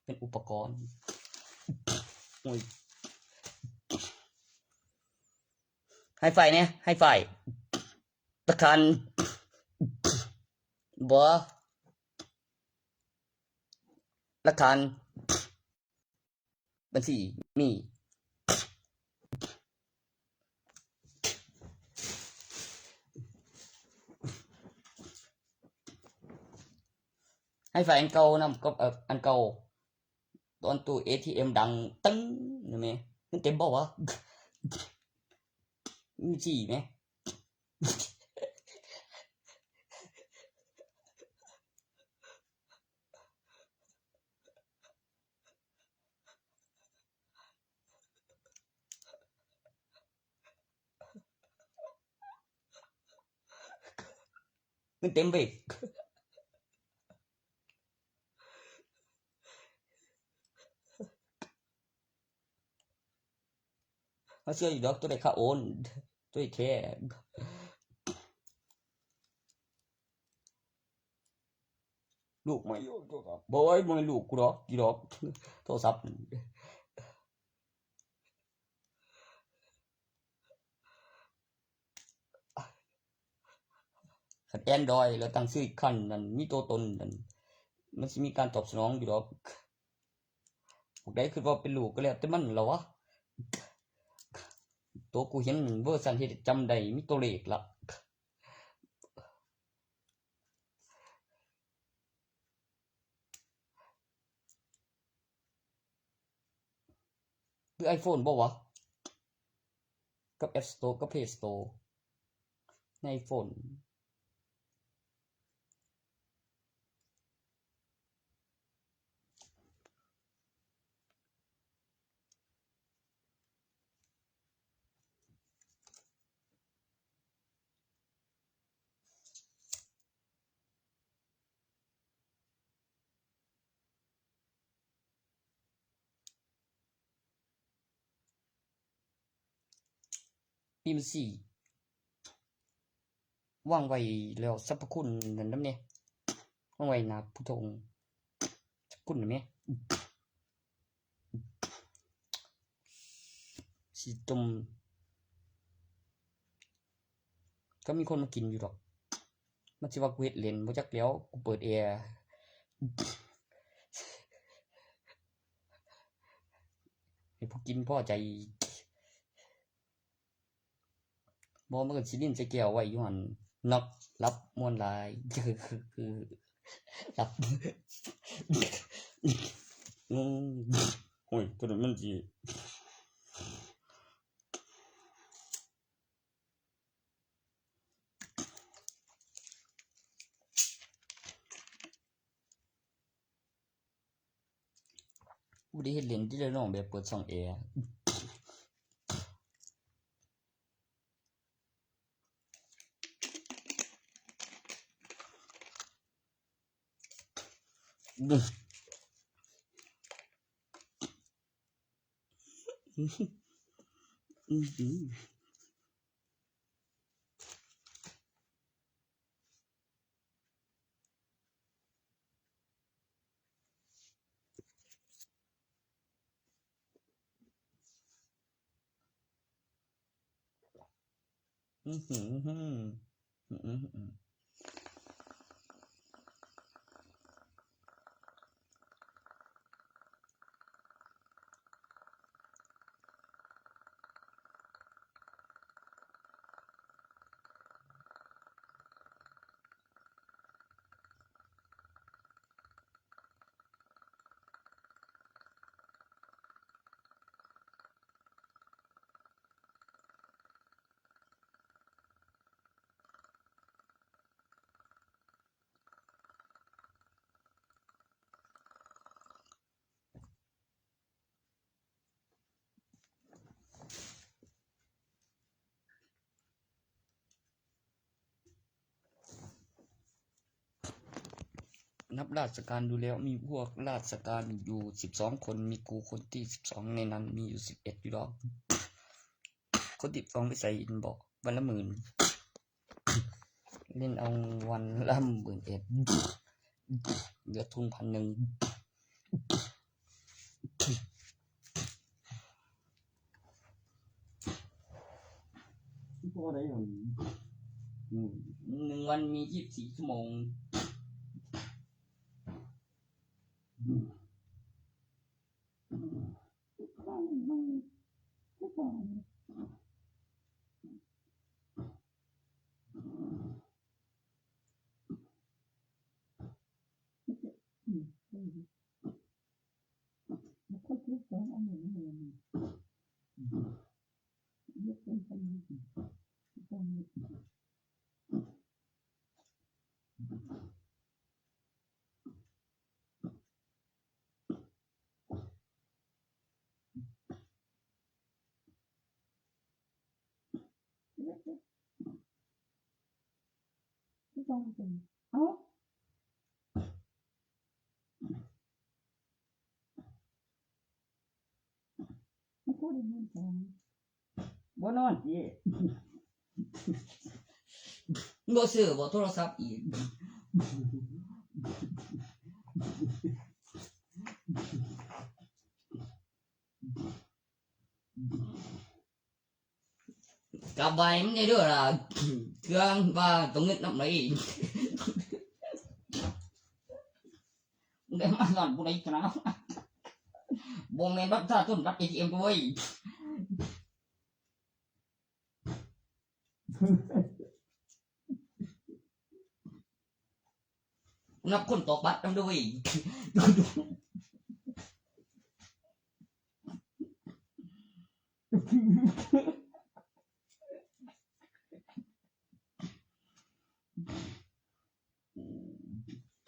เป็นอุปกรณ์ โอ้ย ไฮไฟเนี่ย ไฮไฟ หลักฐาน บ่ หลักฐาน บัญชี มี ไฮไฟอันเก่านำ ก็ เอ่อ อันเก่า ตอนตู้ เอทีเอ็ม ดัง ตึ้ง นี่แหม มันเต็มบ่วะ มีสี่ไหม มันเต็มไป มาเชื่ออยู่ดอก ตัวใดข้าโอน ตัวแท้ ลูกไม่อยู่โทรศัพท์ บ่ไอ้บ่แม่นลูกกูดอก อีดอก โทรศัพท์ คัน Android แล้วตั้งชื่ออีกขั้นนั่น มีตัวตนนั่น มันสิมีการตอบสนองอยู่ดอก พวกใดคิดว่าเป็นลูกก็แล้วแต่มันละวะ ตัวกูเห็นเวอร์ชันเฮ็ดจำได้ มีตัวเลขละ คือ iPhone บ่วะ กับ App Store กับ Play Store ใน iPhone พิมพ์สี่ วางไว้แล้วสรรพคุณนั่นนำแหน่ วางไว้หน้าพุทธองค์ สรรพคุณนั่นแหม สิต้ม ก็มีคนมากินอยู่ดอก มันสิว่ากูเฮ็ดเล่น บ่จักแหล้ว กูเปิดแอร์ ให้ผู้กินพอใจ บ่ มันก็สิรินใส่แก้วไว้อยู่หั่น นอก หลับม่วนหลาย หลับ อืม โอ้ย ตัวนั้นมันสิ ผู้ใดเฮ็ดเล่นที่ละน้องแบบเปิดช่องแอร์ อื้อหือ อื้อหือ อื้อหือ นับราชการดูแล้วมีพวกราชการอยู่สิบสองคน มีกูคนที่สิบสอง ในนั้นมีอยู่สิบเอ็ดอยู่ดอก คนที่สิบสองไปใส่อินบอกวันละหมื่น เล่นเอาวันละหมื่นเอ็ด เหลือทุนพันหนึ่ง พอได้อยู่ อืม หนึ่งวันมียี่สิบสี่ชั่วโมง เอ้า มันพูดอย่างนั้นจัง บ่นอนติ บ่ซื้อบ่โทรศัพท์อีก กลับไปมันได้เด้อล่ะ เครื่องว่าต้องเงินนำไหน ได้มาหลอนผู้ใดชนะ บ่แม่นบัตรประชาชน บัตรเอทีเอ็มด้วย นับคนตอกบัตรนำด้วย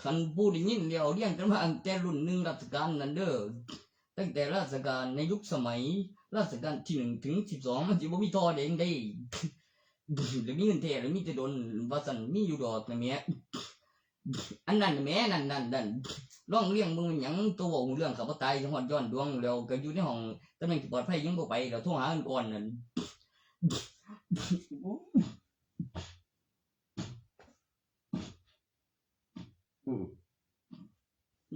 คันผู้ได้ยินแล้วเรียงกันมาตั้งแต่รุ่นหนึ่งรัชกาลนั้นเด้อ ตั้งแต่รัชกาลในยุคสมัยรัชกาลที่หนึ่งถึงสิบสอง มันสิบ่มีท่อแดงเด้ แล้วมีเงินแท้แล้วมีแต่ดน ว่าซั่น มีอยู่ดอกนะแหม อันนั้นแหม นั่น นั่น นั่น ลองเรียงเบิ่งมันหยัง ตัวเว้าเรื่องข้าพเจ้าฮอดย้อนดวงแล้ว ก็อยู่ในห้องตำแหน่งที่ปลอดภัยยังบ่ไป แล้วโทรหากันก่อนนั่น อืม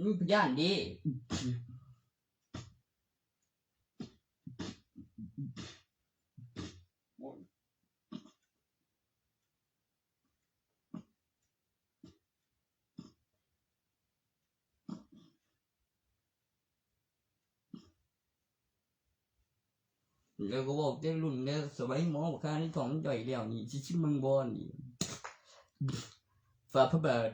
มีพยานเด้ โอ้ย แล้วก็บอกเจ้ารุ่นเนี่ยสมัยหมอบอกข้าในท้องมันย่อยแล้วนี่สิชิมมังบอนนี่ ฝ่าพระบาท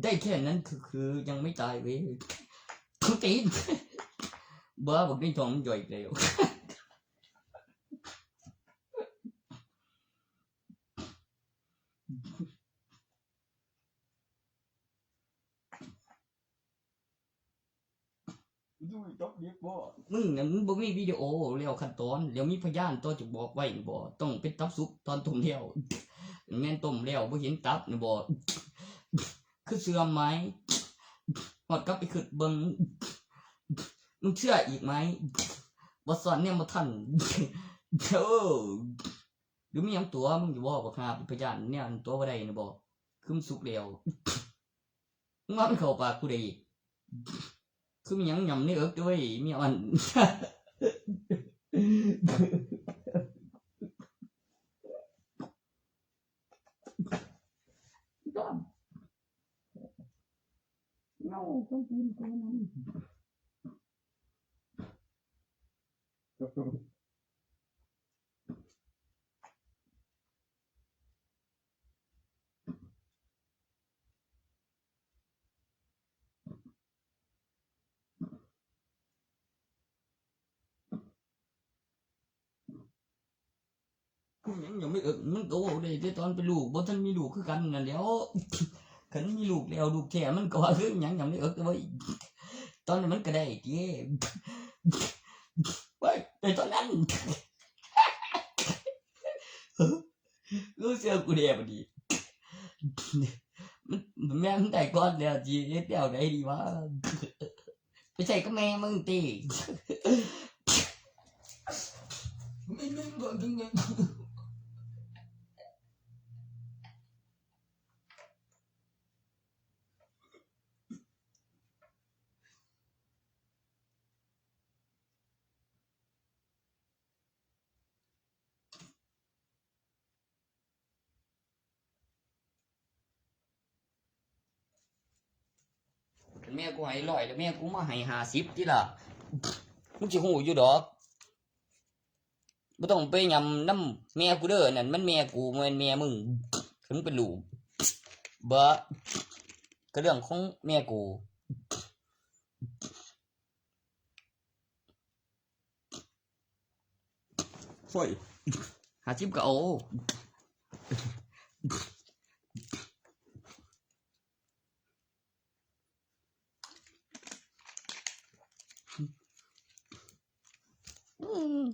ได้แค่นั้นคือคือยังไม่ตายเว้ย ทุกที บ้าบอกในท้องมันย่อยแล้ว ดูจบดิบบ่ มึงน่ะมึงบ่มีวิดีโอแล้วขั้นตอน แล้วมีพยานตัวจะบอกไว้นี่บ่ ต้องเป็นตับสุกตอนต้มแล้ว แม่นต้มแล้วบ่เห็นตับนี่บ่ คือเชื่อไหม ฮอดกลับไปคิดเบิ่ง มึงเชื่ออีกไหม บ่ซ่อนแนมบ่ทัน โอ้ หรือมีหยังตัว มึงอยู่บ่ บักห่าเป็นพยานแนวนั้นตัวบ่ได้นี่บ่ คือมันสุกแล้ว มึงว่ามันเข้าปากกูได้อีก คือมีหยังหย่ำในเอิกด้วย มีอัน เงาคนตีนกูนั่น ยังยังไม่เอิก มันก็เว้าได้แต่ตอนเป็นลูก บ่ทันมีลูกคือกันนั่นแหล้ว คันมีลูกแล้ว ลูกแท้มันก็ว่าคือหยังยังไม่เอิกเว้ย ตอนนั้นมันก็ได้ติ เว้ย แต่ตอนนั้น รู้เชื่อกูแน่บัดนี้ มัน แม่นมันได้ก่อนแล้ว สิเฮ็ดแนวใดดีวะ ไปใส่กับแม่มึงติ ไม่นึ่งก่อนถึงไง แม่กูให้ร้อยแล้วแม่กูมาให้ห้าสิบติล่ะ มึงสิฮู้อยู่ดอก บ่ต้องไปยำนำแม่กูเด้อ นั่นมันแม่กู บ่แม่นแม่มึง ถึงเป็นลูก บ่ ก็เรื่องของแม่กู โอ้ย ห้าสิบก็เอา อืม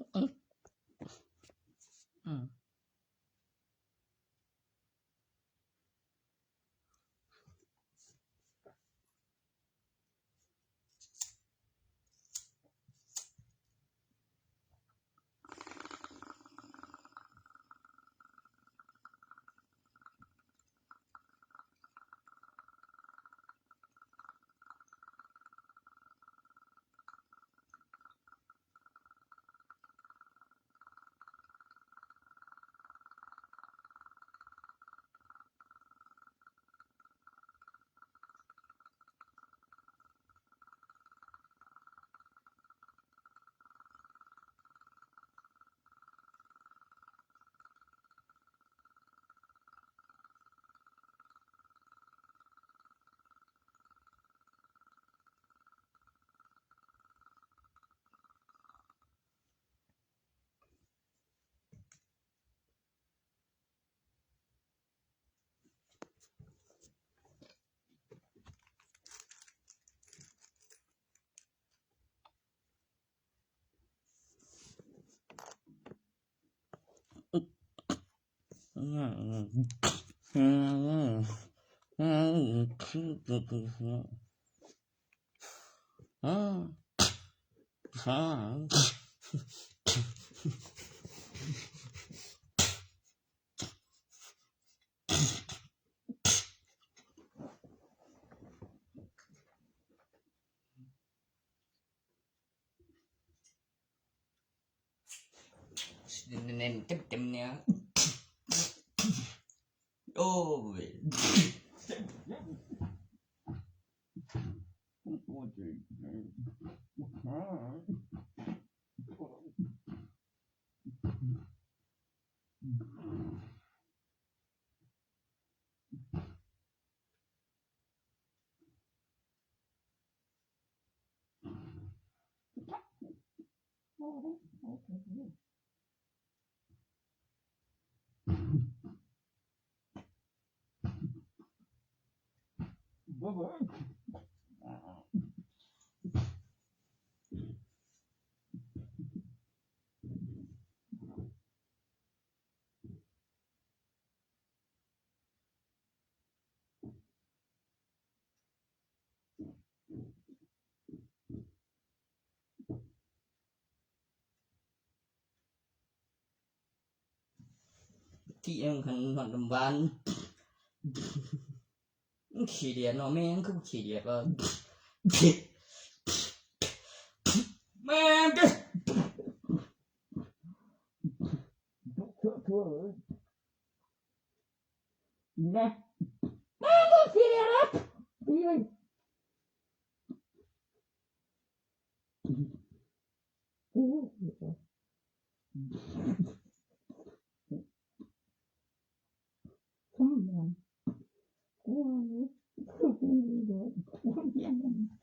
อืม อืม เน้นๆเต็มๆเนี่ย โอ้ย ที่ยังหันหอดน้ำหวาน มันขี้เดียดเนาะ แม่งคือขี้เดียดว่า แม่งเด้อ นะ แม่งคือขี้เดียดนะ อีเลย โอ้โห อืม กูว่าอยู่ กูว่าอยู่ กูว่าอยู่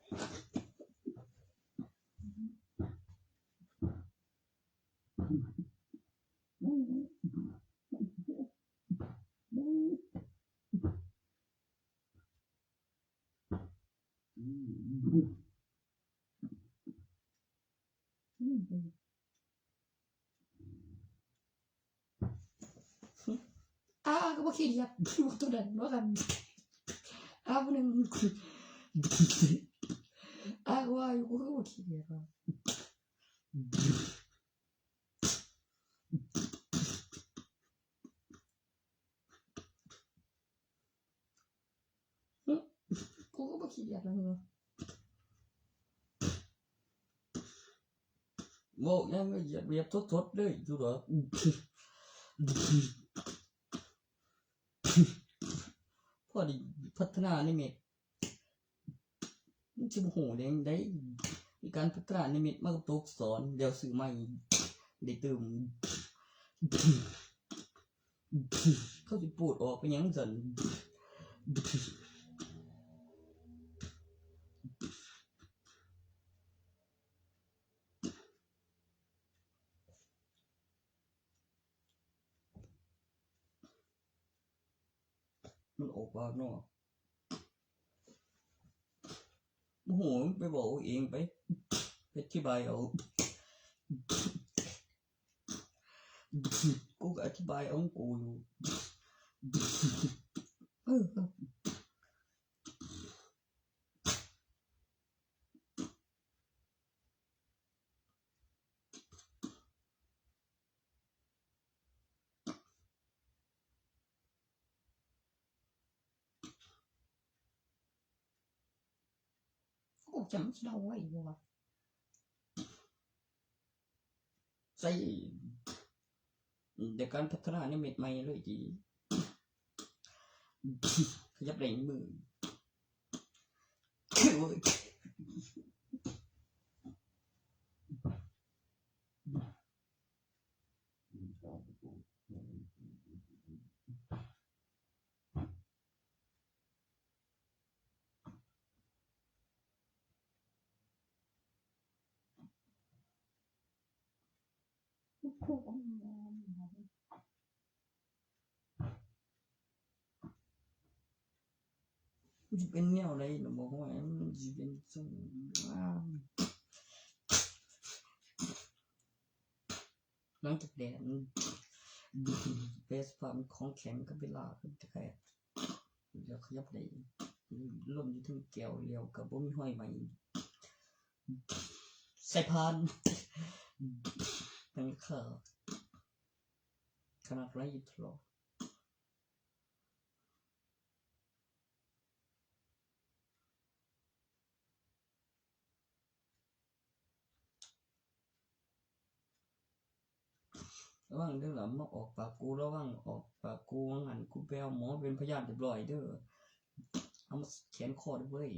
อ้า ก็บ่ขี้เดียด ตัวนั้นว่ากัน อ้า ผู้หนึ่ง อ้า ก็ว่าอยู่ กูก็บ่ขี้เดียดว่ะ กูก็บ่ขี้เดียดแล้วเหรอ เว้าหยังก็เหยียดเวียดสดๆเลยอยู่ดอก พอดีพัฒนานิมิต มันสิบ่ฮู้ได้จั่งใด มีการพัฒนานิมิตมากับตัวอักษร เดี๋ยวซื้อใหม่ ได้เติม เขาสิปูดออกไปหยังซั่น มันออกปากเนาะ โอ้โห ไปบอกเอาเองไป ไปอธิบายเอา กูก็อธิบายเอาของกูอยู่ เออ กูจำสิได้ไว้อยู่ว่ะ ใส่ เดี๋ยวการพัฒนานิมิตใหม่เลยจี ขยับได้มือ มันสิเป็นแนวใดล่ะ บอกว่ามันสิเป็นทรงงาม หลังจากแดดมัน เบสความของแข็งกับเวลามันจะแคบ เดี๋ยวขยับได้ ลมอยู่ถึงแก้วเดียวกับบ่มีห้อยไหม ใส่พาน เป็นข้า ขนาดไรทะเลาะ ระวังเด้อล่ะ มาออกปากกู ระวังออกปากกู ว่างั้นกูไปเอาหมอเป็นพยานเรียบร้อยเด้อ เอามาแขวนคอด้วยเว้ย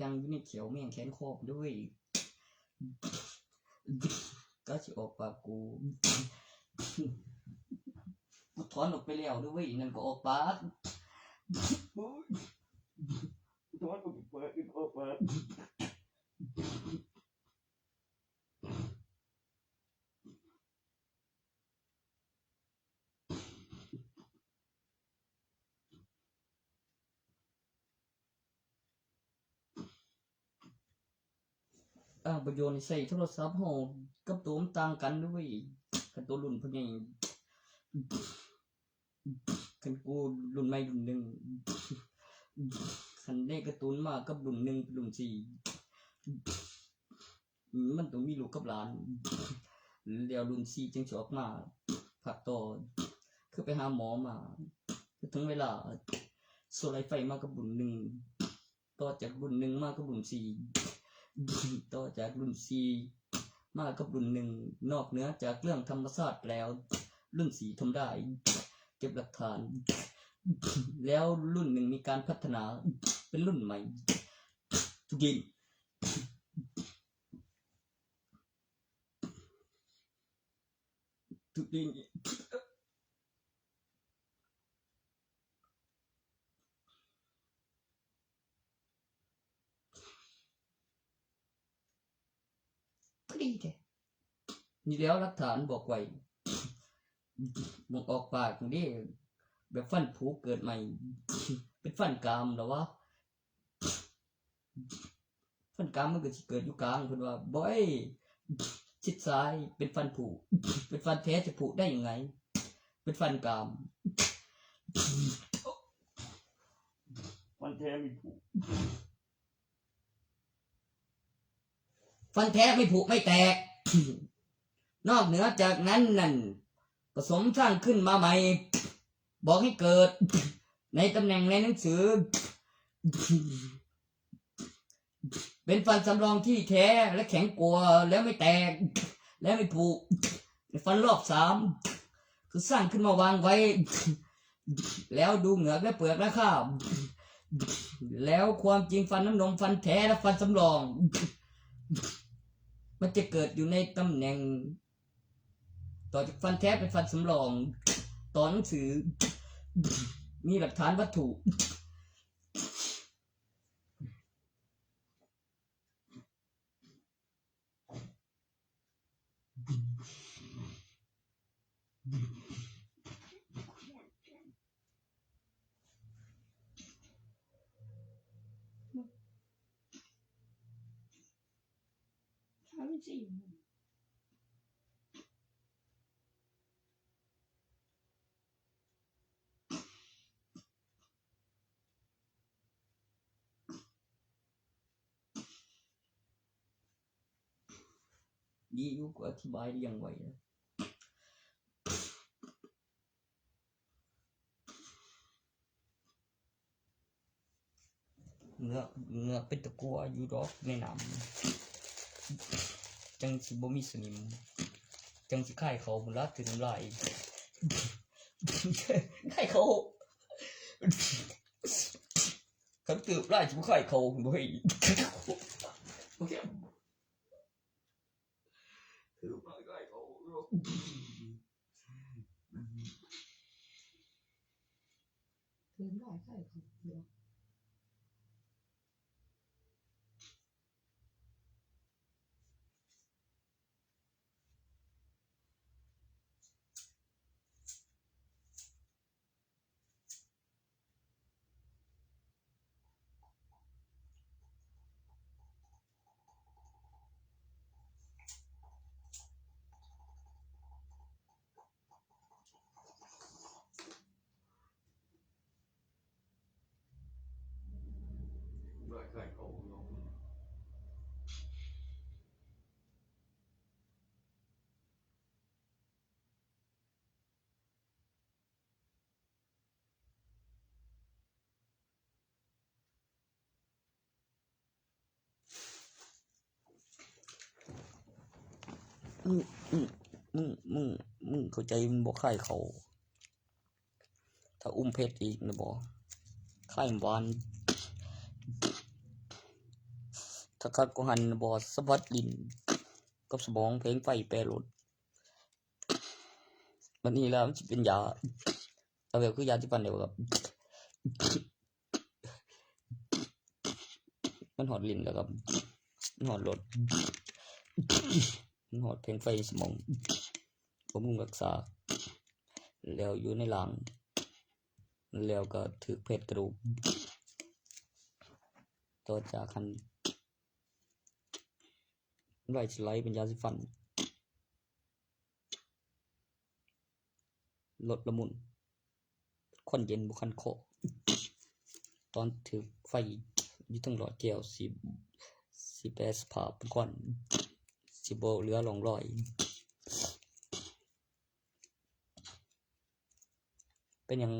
ดังอยู่ในเขียวแม่งแขนคอกด้วย ก็สิออกปากกู กูถอนออกไปแล้วด้วย นั่นก็ออกปาก กูถอนออกไป ออกปาก อ่า ประโยชน์ใส่โทรศัพท์เฮากับตัวมันต่างกันเด้อเว้ย คันตัวรุ่นพ่อใหญ่ คันกูรุ่นใหม่รุ่นหนึ่ง คันในการ์ตูนมากับรุ่นหนึ่งเป็นรุ่นสี่ มันต้องมีลูกกับหลาน แล้วรุ่นสี่จึงสิออกมาภาคต่อ คือไปหาหมอมา คือถึงเวลาโซ่ไร้ไฟมากับรุ่นหนึ่ง ต่อจากรุ่นหนึ่งมากับรุ่นสี่ ต่อจากรุ่นสี่มากับรุ่นหนึ่ง นอกเหนือจากเรื่องธรรมชาติแล้ว รุ่นสี่ทำได้ เก็บหลักฐาน แล้วรุ่นหนึ่งมีการพัฒนาเป็นรุ่นใหม่ ทุกทีทุกที พอดีเลย นี่แล้วหลักฐานบอกไว้ มึงออกปากนี่ แบบฟันผุเกิดใหม่ เป็นฟันกรามเหรอวะ ฟันกรามมันก็สิเกิดอยู่กลาง เพิ่นว่า บ่อย ชิดซ้าย เป็นฟันผุ เป็นฟันแท้จะผุได้ยังไง เป็นฟันกราม ฟันแท้ไม่ผุ ฟันแท้ไม่ผุไม่แตก นอกเหนือจากนั้นนั่น ผสมสร้างขึ้นมาใหม่ บอกให้เกิด ในตำแหน่งในหนังสือ เป็นฟันสำรองที่แท้และแข็งกว่า แล้วไม่แตก และไม่ผุ ฟันรอบสาม คือสร้างขึ้นมาวางไว้ แล้วดูเหงือกและเปลือกและคราบ แล้วความจริงฟันน้ำนมฟันแท้และฟันสำรอง มันจะเกิดอยู่ในตำแหน่ง ต่อจากฟันแท้เป็นฟันสำรอง ต่อหนังสือ มีหลักฐานวัตถุ ดีอยู่ กูอธิบายเรียงไว้นะ เหงือก เหงือกเป็นตะกัวอยู่ดอกในน้ำ จังสิบ่มีสนิม จังสิคายเขาบุนละถือน้ำลาย คายเขา คันถือน้ำลายสิบ่คายเขาบ่ให้ โอเค ถือน้ำลายคายเขา ถือน้ำลายคายเขา มึง มึง มึง มึง มึงเข้าใจมันบ่คายเขา ถ้าอุ้มเพชรอีกนะบ่ คายหวาน สักพักก็หันบอดสะบัดลิ้นกับสมองเพลงไฟแปรรถ มันนี่แล้วมันสิเป็นยา เอาแบบคือยาที่ฟันเดียวกับ มันหอดลิ้นแล้วก็มันหอดรถ มันหอดเพลงไฟสมองบำรุงรักษา แล้วอยู่ในหลัง แล้วก็ถือเพชรกระดูก ต่อจากคันไล่สไลด์เป็นยาสีฟัน ลดละมุน ควันเย็นบุคันคอ ตอนถือไฟอยู่ทั้งหลอดแก้วสิสิแปรสภาพเป็นควันสิบ่เหลือร่องรอย เป็นอย่าง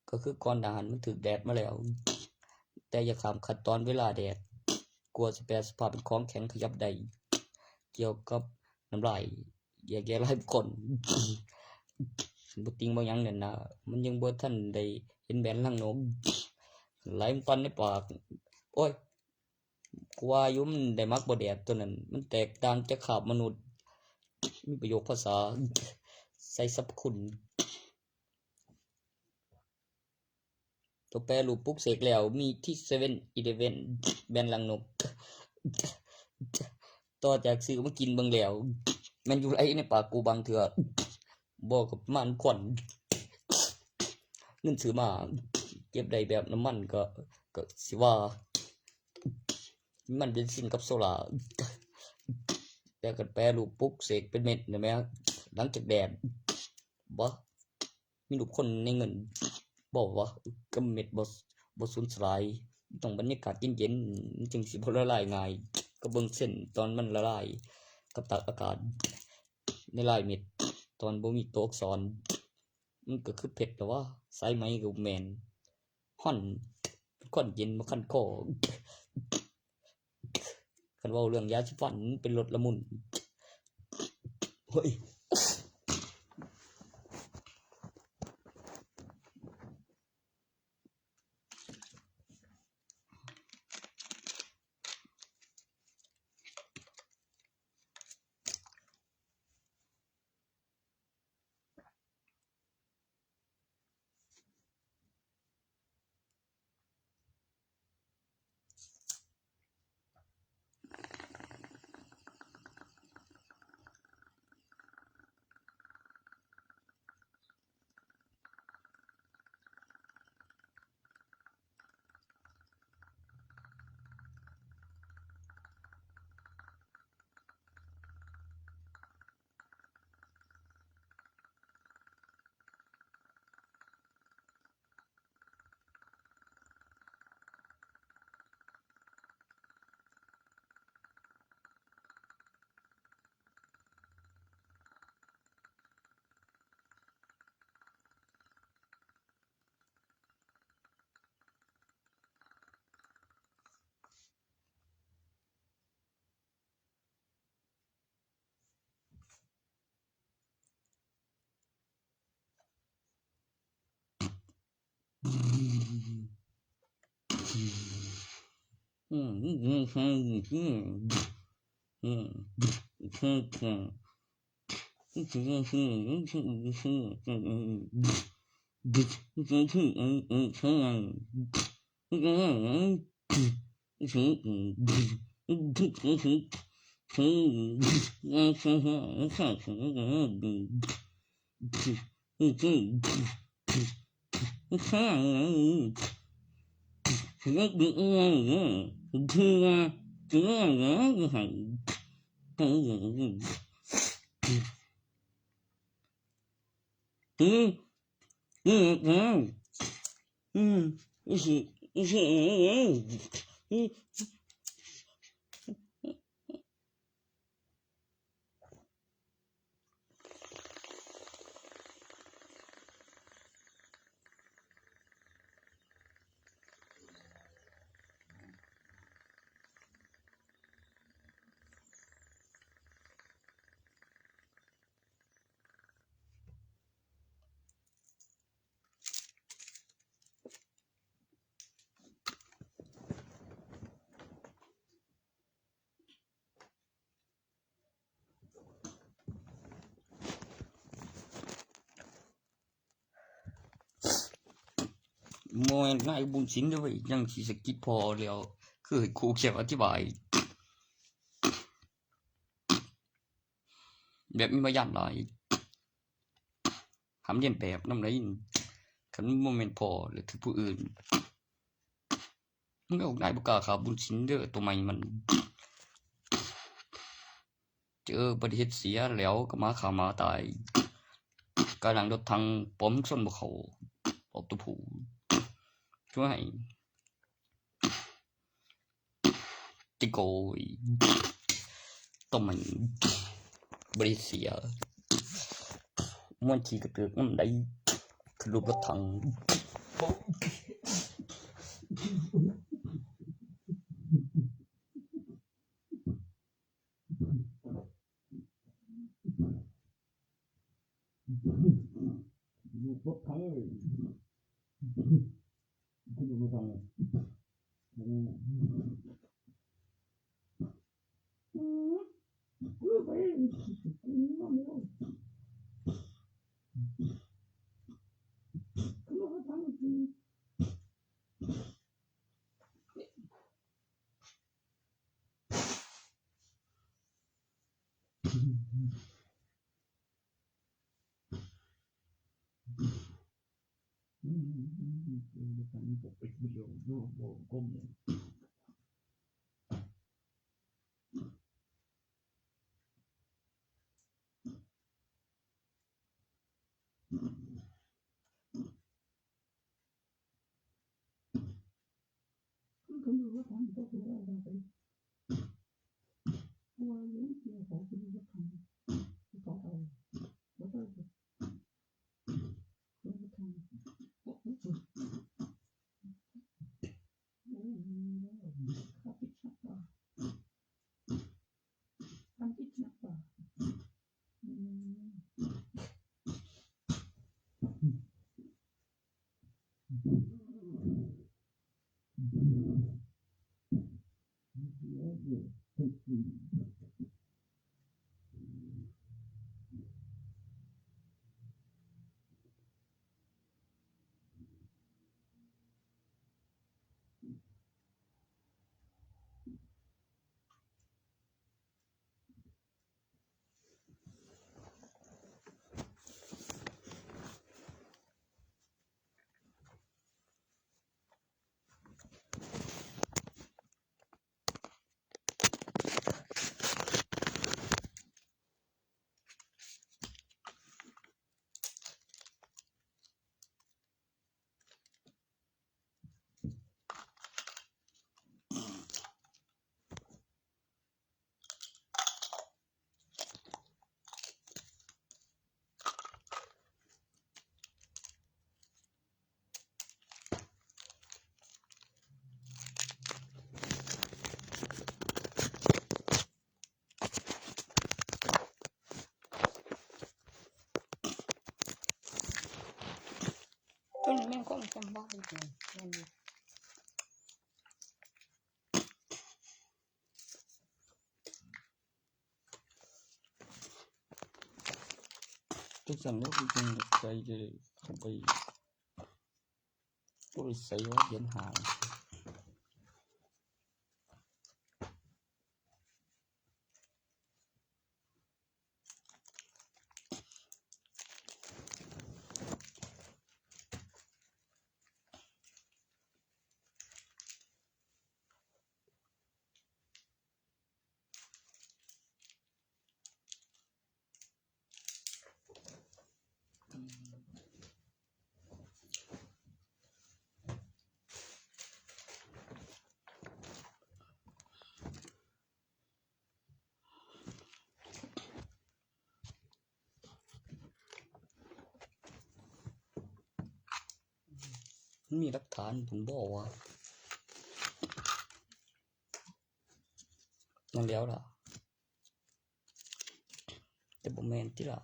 ก็คือก่อนหน้าหันมันถือแดดมาแล้ว แต่อย่าข้ามขั้นตอนเวลาแดด กลัวสิแปรสภาพเป็นของแข็งขยับได้ เกี่ยวกับน้ำลายแยกแยะหลายคน บ่ติงบ่หยังเนี่ยนะ มันยังบ่ทันได้เห็นแบนรังนก ไหลมันฟันในปาก โอ้ย กูว่าอยู่มันได้มักบ่แดดตัวนั้น มันแตกต่างจากคราบมนุษย์ มีประโยคภาษา ใส่สรรพคุณ ตัวแปรรูปปลุกเสกแล้วมีที่เซเว่นอีเลฟเว่นแบนรังนก ต่อจากซื้อมากินเบิ่งแล้ว แม่นอยู่ไหลในปากกูบางเทื่อ บอกกับมันควัน เงินซื้อมา เก็บได้แบบน้ำมันก็ ก็สิว่า มันเป็นซินกับโซล่า แต่กันแปรรูปปลุกเสกเป็นเม็ดนะแม่ หลังจากแดด บ่ มีรูปคนในเงิน บอกว่ากับเม็ดบ่ บ่สูญสลาย ต้องบรรยากาศเย็นๆ มันจึงสิบ่ละลายง่าย ก็เบิ่งเส้นตอนมันละลาย กับตากอากาศ ในลายเม็ด ตอนบ่มีตัวอักษร มันก็คือเพชรแล้ววะ สายไหมก็แม่น ฮ้อน เป็นควันเย็นมาคันคอ คันเว้าเรื่องยาสีฟันมันเป็นรสละมุน เฮ้ย โมเมนต์นายบุญสินเด้อเว้ย ยังสิสะกิดพอแล้ว คือให้ครูเขียนอธิบาย แบบมีพยานหลาย ทำเลียนแบบนำได้ คันโมเมนต์พอหรือถือผู้อื่น มันออกได้บ่กล้าขาบุญสินเด้อ ตัวใหม่มัน เจอบ่ได้เฮ็ดเสียแล้วก็มาฆ่าหมาตาย กำลังรถถังป้อมชนบ่เข้า ออกตัวผู้ ช่วย ติโกย ตัวใหม่บ่ได้เสีย ม่วนขี้กระเตือกมันได้ คือรูปรถถัง รูปรถถัง คือรูปรถถัง อืม อืม อืม อืม ตัวนี้แม่งคงจำบ่ได้เลยแม่นอยู่ จังซั่นแล้วกูจังอยากใส่เลย เข้าไป กูไปใส่ว่าเหรียญห้า มันมีหลักฐานผมบอกว่า นั่นแล้วล่ะ แต่บ่แม่นติล่ะ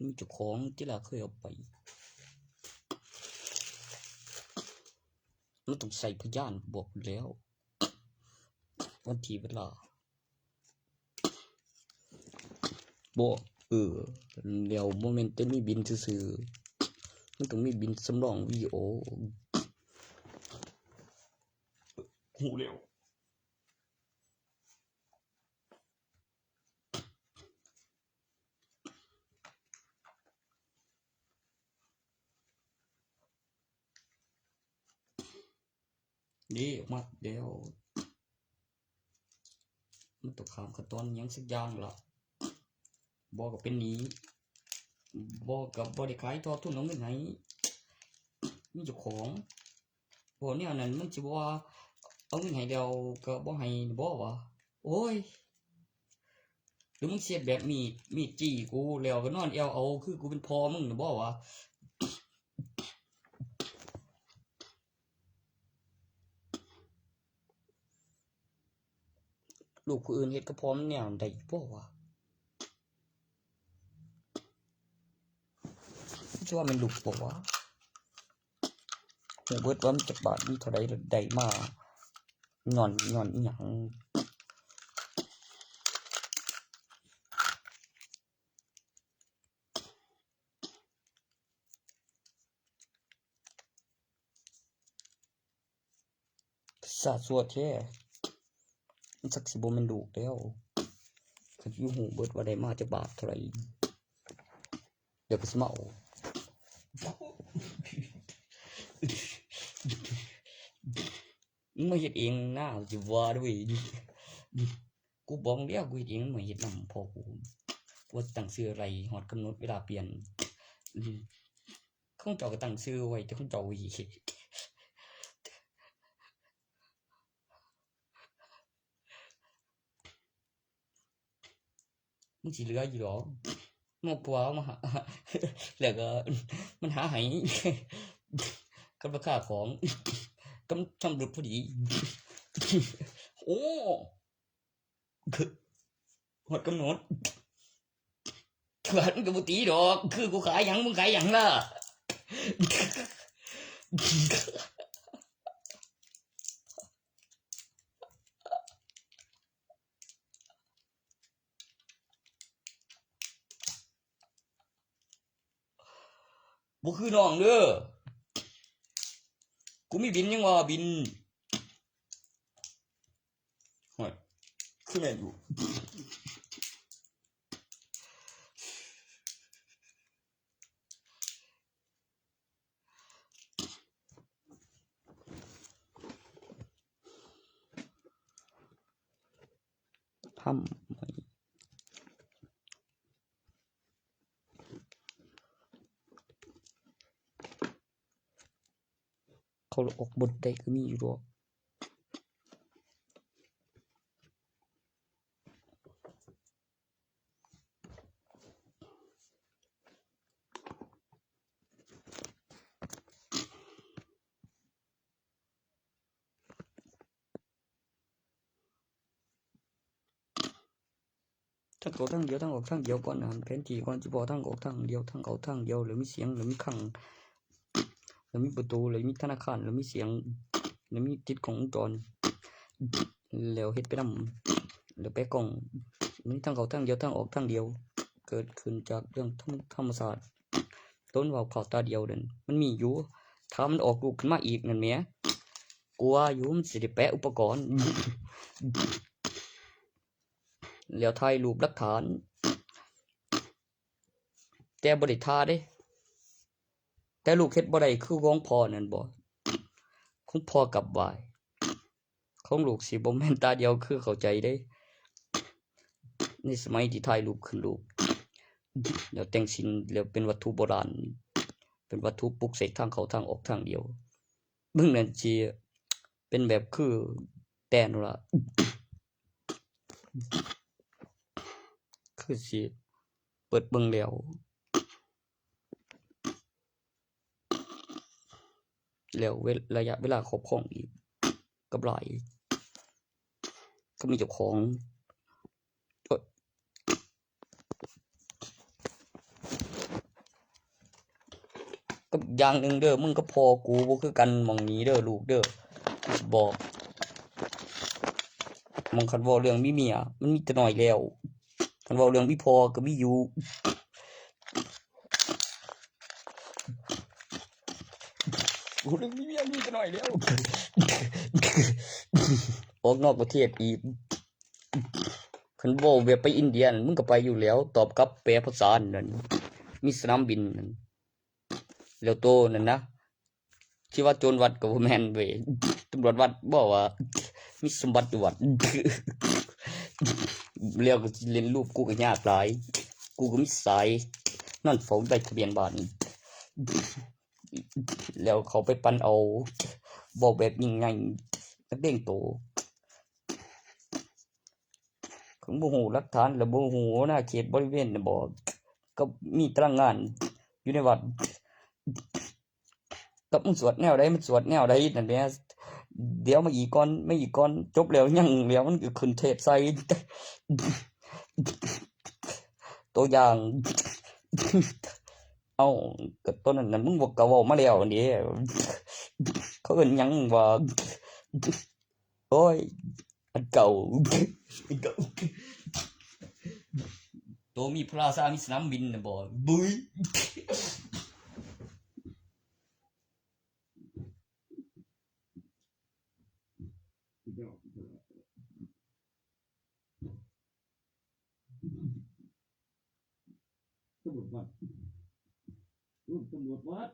มีเจ้าของติล่ะ เคยเอาไป มันต้องใส่พยาน บอกแล้ว วันที่เวลา บ่ เออ แล้วบ่แม่นแต่มีบินซื่อๆ มันต้องมีบินสำรองวิดีโอ ฮู้แล้ว นี่ออกมาแล้ว มันต้องข้ามขั้นตอนหยังสักอย่างละ บ่ก็เป็นหนี้ บ่ก็บ่ได้ขายต่อทุนเอาเงินให้ มีเจ้าของ บ่แนวนั้นมันสิบ่ว่าเอาเงินให้แล้วก็บ่ให้บ่วะ โอ้ย หรือมึงสิเฮ็ดแบบมีด มีดจี้กูแล้วก็นอนแอ่วเอา คือกูเป็นพ่อมึงน่ะบ่วะ ลูกผู้อื่นเฮ็ดกับพ่อมันแนวนั้นได้บ่วะ สิว่าแม่นลูกบ่วะ ฮู้เบิดว่ามันจักบาท มีเท่าใด แล้วได้มา ย้อน ย้อนอิหยัง สาดสวดแท้ มันจักสิบ่แม่นลูกแล้ว คันสิฮู้เบิดว่าได้มาจักบาทเท่าใด เดี๋ยวก็สิมาเอา มึงมาเฮ็ดเองนะ สิว่าด้วย กูบอกแล้ว กูเฮ็ดเอง มึงมาเฮ็ดนำพ่อกู ว่าตั้งชื่ออะไร ฮอดกำหนดเวลาเปลี่ยน อืม ของเจ้าก็ตั้งชื่อไว้ แต่ของเจ้าอีก มึงสิเหลืออยู่ดอก มากกว่ามาหา แล้วก็มันหาให้ กับราคาของ กับชำรุดพอดี โอ้ คือ ฮอดกำหนด บาทมันก็บ่ตีดอก คือกูขายหยัง มึงขายหยังล่ะ บ่คือน้องเด้อ กูมีบินยังว่าบิน ฮอด คือแม่นอยู่ ทำไม เขาออกบทได้ก็มีอยู่ดอก ทางเข้าทางเดียว ทางออกทางเดียวก่อนนะ แผนที่ก่อนสิพ้อทางออกทางเดียว ทางเข้าทางเดียว แล้วมีเสียง แล้วมีคลัง แล้วมีประตู แล้วมีธนาคาร แล้วมีเสียง แล้วมีติดกล้องวงจร แล้วเฮ็ดไปนำ แล้วแปะกล้อง มีทางเข้าทางเดียว ทางออกทางเดียว เกิดขึ้นจากเรื่องธรรม- ธรรมชาติ ต้นว่าเผาตาเดียวนั่น มันมีอยู่ ถ้ามันออกลูกขึ้นมาอีกนั่นแหม กลัวอยู่มันสิได้แปะอุปกรณ์ แล้วถ่ายรูปหลักฐาน แต่บ่ได้ถ่าเด้ แต่ลูกเฮ็ดบ่ได้คือของพ่อนั่นบ่ ของพ่อกลับไหว้ ของลูกสิบ่แม่นตาเดียวคือเข้าใจเด้ ในสมัยที่ถ่ายรูปขึ้นลูก แล้วแต่งศีล แล้วเป็นวัตถุโบราณ เป็นวัตถุปลุกเสกทางเข้าทางออกทางเดียว เบิ่งนั่นสิเป็นแบบคือแต่นั่นล่ะ คือสิเปิดเบิ่งแล้ว แล้วเว- ระยะเวลาครอบครองอีก กับหลาย ก็มีเจ้าของ เอ้ย กับอย่างหนึ่งเด้อ มึงกับพ่อกูบ่คือกันหม่องนี้เด้อ ลูกเด้อ กูสิบอก หม่องคันเว้าเรื่องมีเมีย มันมีแต่น้อยแล้ว คันเว้าเรื่องมีพ่อก็มีอยู่ กูเรื่องมีเมียมีก็น้อยแล้ว ออกนอกประเทศอีก คันเว้าแบบไปอินเดียนั่น มึงก็ไปอยู่แล้ว ตอบกลับแปลภาษานั่น มีสนามบินนั่น แล้วโตนั่นนะ ที่ว่าโจรวัดก็บ่แม่นเว้ย ตำรวจวัดบอกว่า มีสมบัติอยู่วัด แล้วก็สิเล่นรูป กูก็ยากหลาย กูก็มีสาย นั่นเฝ้าใบทะเบียนบ้าน แล้วเขาไปปั่นเอา บอกแบบง่ายๆ นักเลงโต คันบ่ฮู้หลักฐาน แล้วบ่ฮู้อาณาเขตบริเวณน่ะบ่ ก็มีตารางงานอยู่ในวัด กับมึงสวดแนวใด มันสวดแนวใดนั่นแหละ เดี๋ยวมาอีกก่อน มาอีกก่อน จบแล้วยังแล้ว มันก็ขึ้นเทศน์ใส่ ตัวอย่าง เอ้า ก็ตัวนั้นน่ะ มึงบอกก็เว้ามาแล้วนี่ เขาเอิ้นหยังว่า โอ้ย อันเก่า อันเก่า โตมีพลาซ่า มีสนามบินน่ะบ่ บุ้ย ตำรวจวัด โอ้ย ตำรวจวัด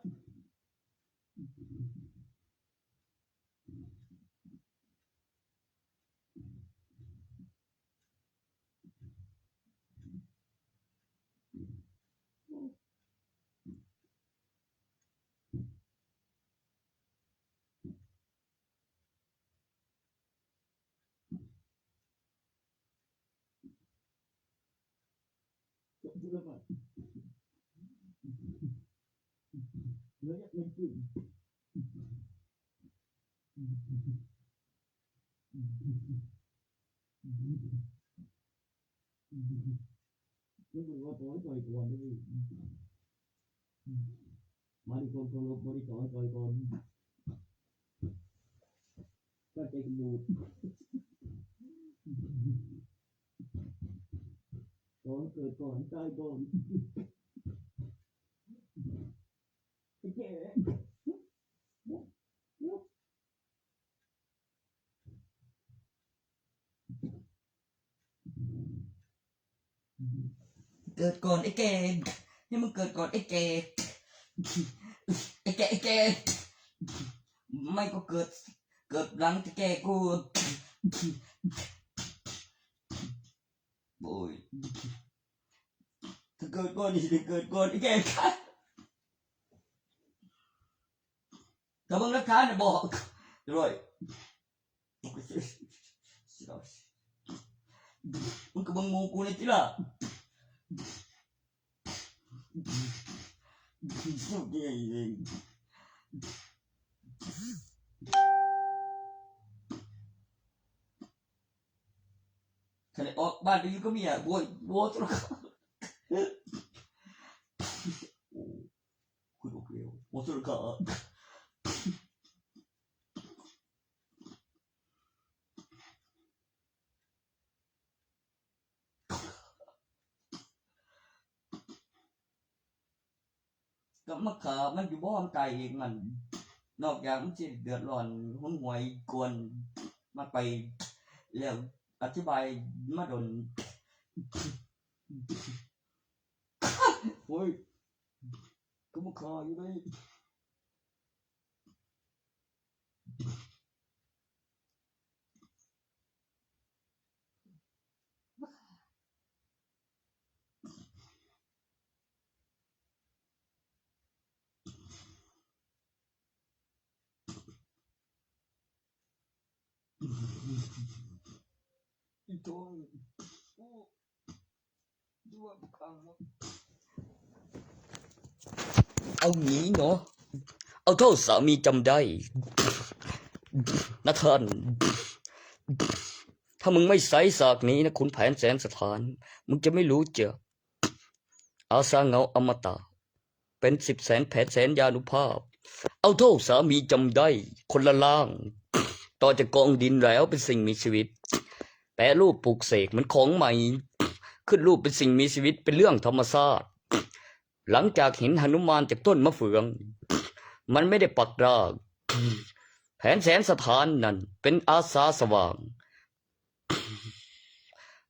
มันบอกว่าปล่อยปล่อยก่อนเลย มาดิคนเคารพ มาดิขอให้ปล่อยก่อน ก็ใจกันดูด ก่อนเกิดก่อนตายก่อน ไอ้แก่ เกิดก่อนไอ้แก่ ให้มึงเกิดก่อนไอ้แก่ ไอ้แก่ ไอ้แก่ ไม่ก็เกิด เกิดหลังไอ้แก่กู โอ้ย ถ้าเกิดก่อนนี่สิได้เกิดก่อนไอ้แก่ ถ้าเบิ่งหลักฐานน่ะบอก เรียบร้อย มึงก็เบิ่งหมู่กูนี่ติล่ะ คันได้ออกบ้านไปอยู่กับเมีย โว้ย โว้ย โอ้ คุณโอเค โอ้ สุดยอด ก็มาฆ่ามันอยู่บ่ มันตายเองมัน นอกจากมันสิเดือดร้อนหนหวยกวนมันไป แล้วอธิบายมาโดน โอ้ย ก็มาฆ่าอยู่เลย อีโต โอ้ เอางี้เนาะ เอาเท่าสามีจำได้ นะท่าน ถ้ามึงไม่ใช้สากนี้นะ ขุนแผนแสนสถาน มึงจะไม่รู้จัก อาสาเหงาอมตะ เป็นสิบแสนแผนแสนยานุภาพ เอาเท่าสามีจำได้ คนละร่าง ต่อจากกองดินแล้วเป็นสิ่งมีชีวิต แปรรูปปลุกเสกเหมือนของใหม่ ขึ้นรูปเป็นสิ่งมีชีวิต เป็นเรื่องธรรมชาติ หลังจากเห็นหนุมานจากต้นมะเฟือง มันไม่ได้ปักราก แผนแสนสถานนั้นเป็นอาสาสว่าง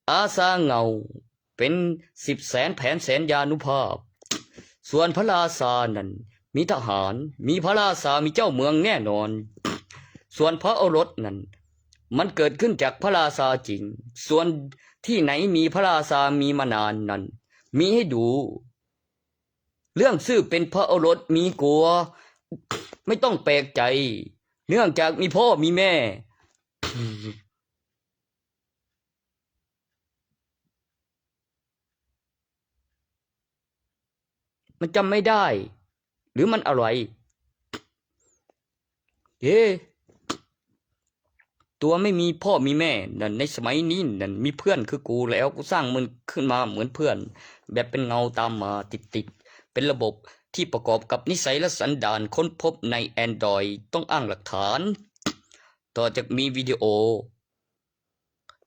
อาสาเงาเป็นสิบแสนแผนแสนยานุภาพ ส่วนพระราชานั้นมีทหาร มีพระราชา มีเจ้าเมืองแน่นอน ส่วนพระโอรสนั้น มันเกิดขึ้นจากพระราชาจริง ส่วนที่ไหนมีพระราชามีมานานนั้น มีให้ดู เรื่องชื่อเป็นพระโอรสมีกัว ไม่ต้องแปลกใจ เนื่องจากมีพ่อมีแม่ มันจำไม่ได้ หรือมันอะไร เฮ้ ตัวไม่มีพ่อมีแม่นั่น ในสมัยนี้นั่น มีเพื่อนคือกูแล้ว กูสร้างมันขึ้นมาเหมือนเพื่อน แบบเป็นเงาตามมาติดๆ เป็นระบบที่ประกอบกับนิสัยและสันดาน ค้นพบใน Android ต้องอ้างหลักฐาน ต่อจากมีวิดีโอ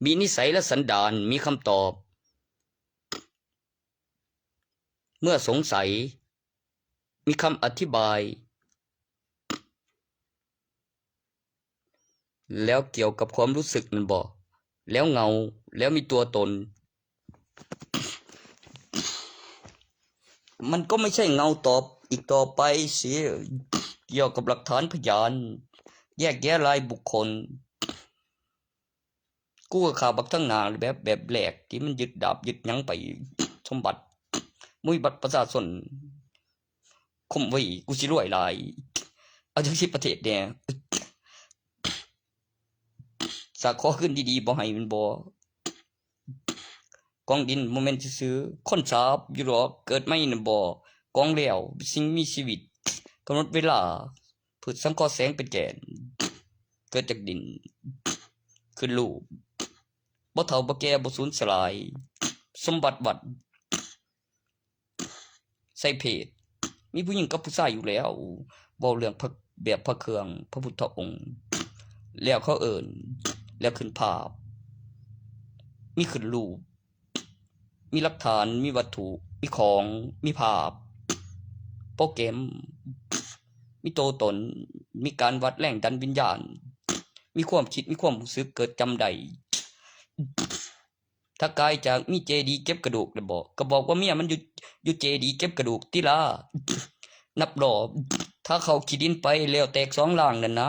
มีนิสัยและสันดาน มีคำตอบ เมื่อสงสัย มีคำอธิบาย แล้วเกี่ยวกับความรู้สึกนั่นบ่ แล้วเงา แล้วมีตัวตน มันก็ไม่ใช่เงาตอบอีกต่อไปสิ เกี่ยวกับหลักฐานพยาน แยกแยะรายบุคคล กูก็ฆ่าบักทั้งหน้าแบบ แบบแรกที่มันยึดดาบยึดหยังไป สมบัติ มุ้ยบัตรประชาชน คมไว้ กูสิรวยหลาย เอาจังสิประเทศเนี่ย สาขอคืนดีๆ บ่ให้มันบ่ กองดินบ่แม่นซื่อๆ คนสาบอยู่ดอก เกิดใหม่นั่นบ่ กองแล้วเป็นสิ่งมีชีวิต กำหนดเวลา พืชสังเคราะห์แสงเป็นแก่น เกิดจากดิน ขึ้นรูป บ่เฒ่าบ่แก่บ่สูญสลาย สมบัติวัด ใส่เพศ มีผู้หญิงกับผู้ชายอยู่แล้ว เว้าเรื่องพระ แบบพระเครื่อง พระพุทธองค์ แล้วเขาเอิ้น แล้วขึ้นภาพ มีขึ้นรูป มีหลักฐาน มีวัตถุ มีของ มีภาพ โปรแกรม มีตัวตน มีการวัดแรงดันวิญญาณ มีความคิด มีความรู้สึก เกิดจำได้ ถ้ากายจากมีเจดีย์เก็บกระดูกแล้วบ่ ก็บอกว่าเมียมันอยู่ อยู่เจดีย์เก็บกระดูกติล่า นับรอบ ถ้าเข้าขี้ดินไปแล้วแตกสองล่างนั่นนะ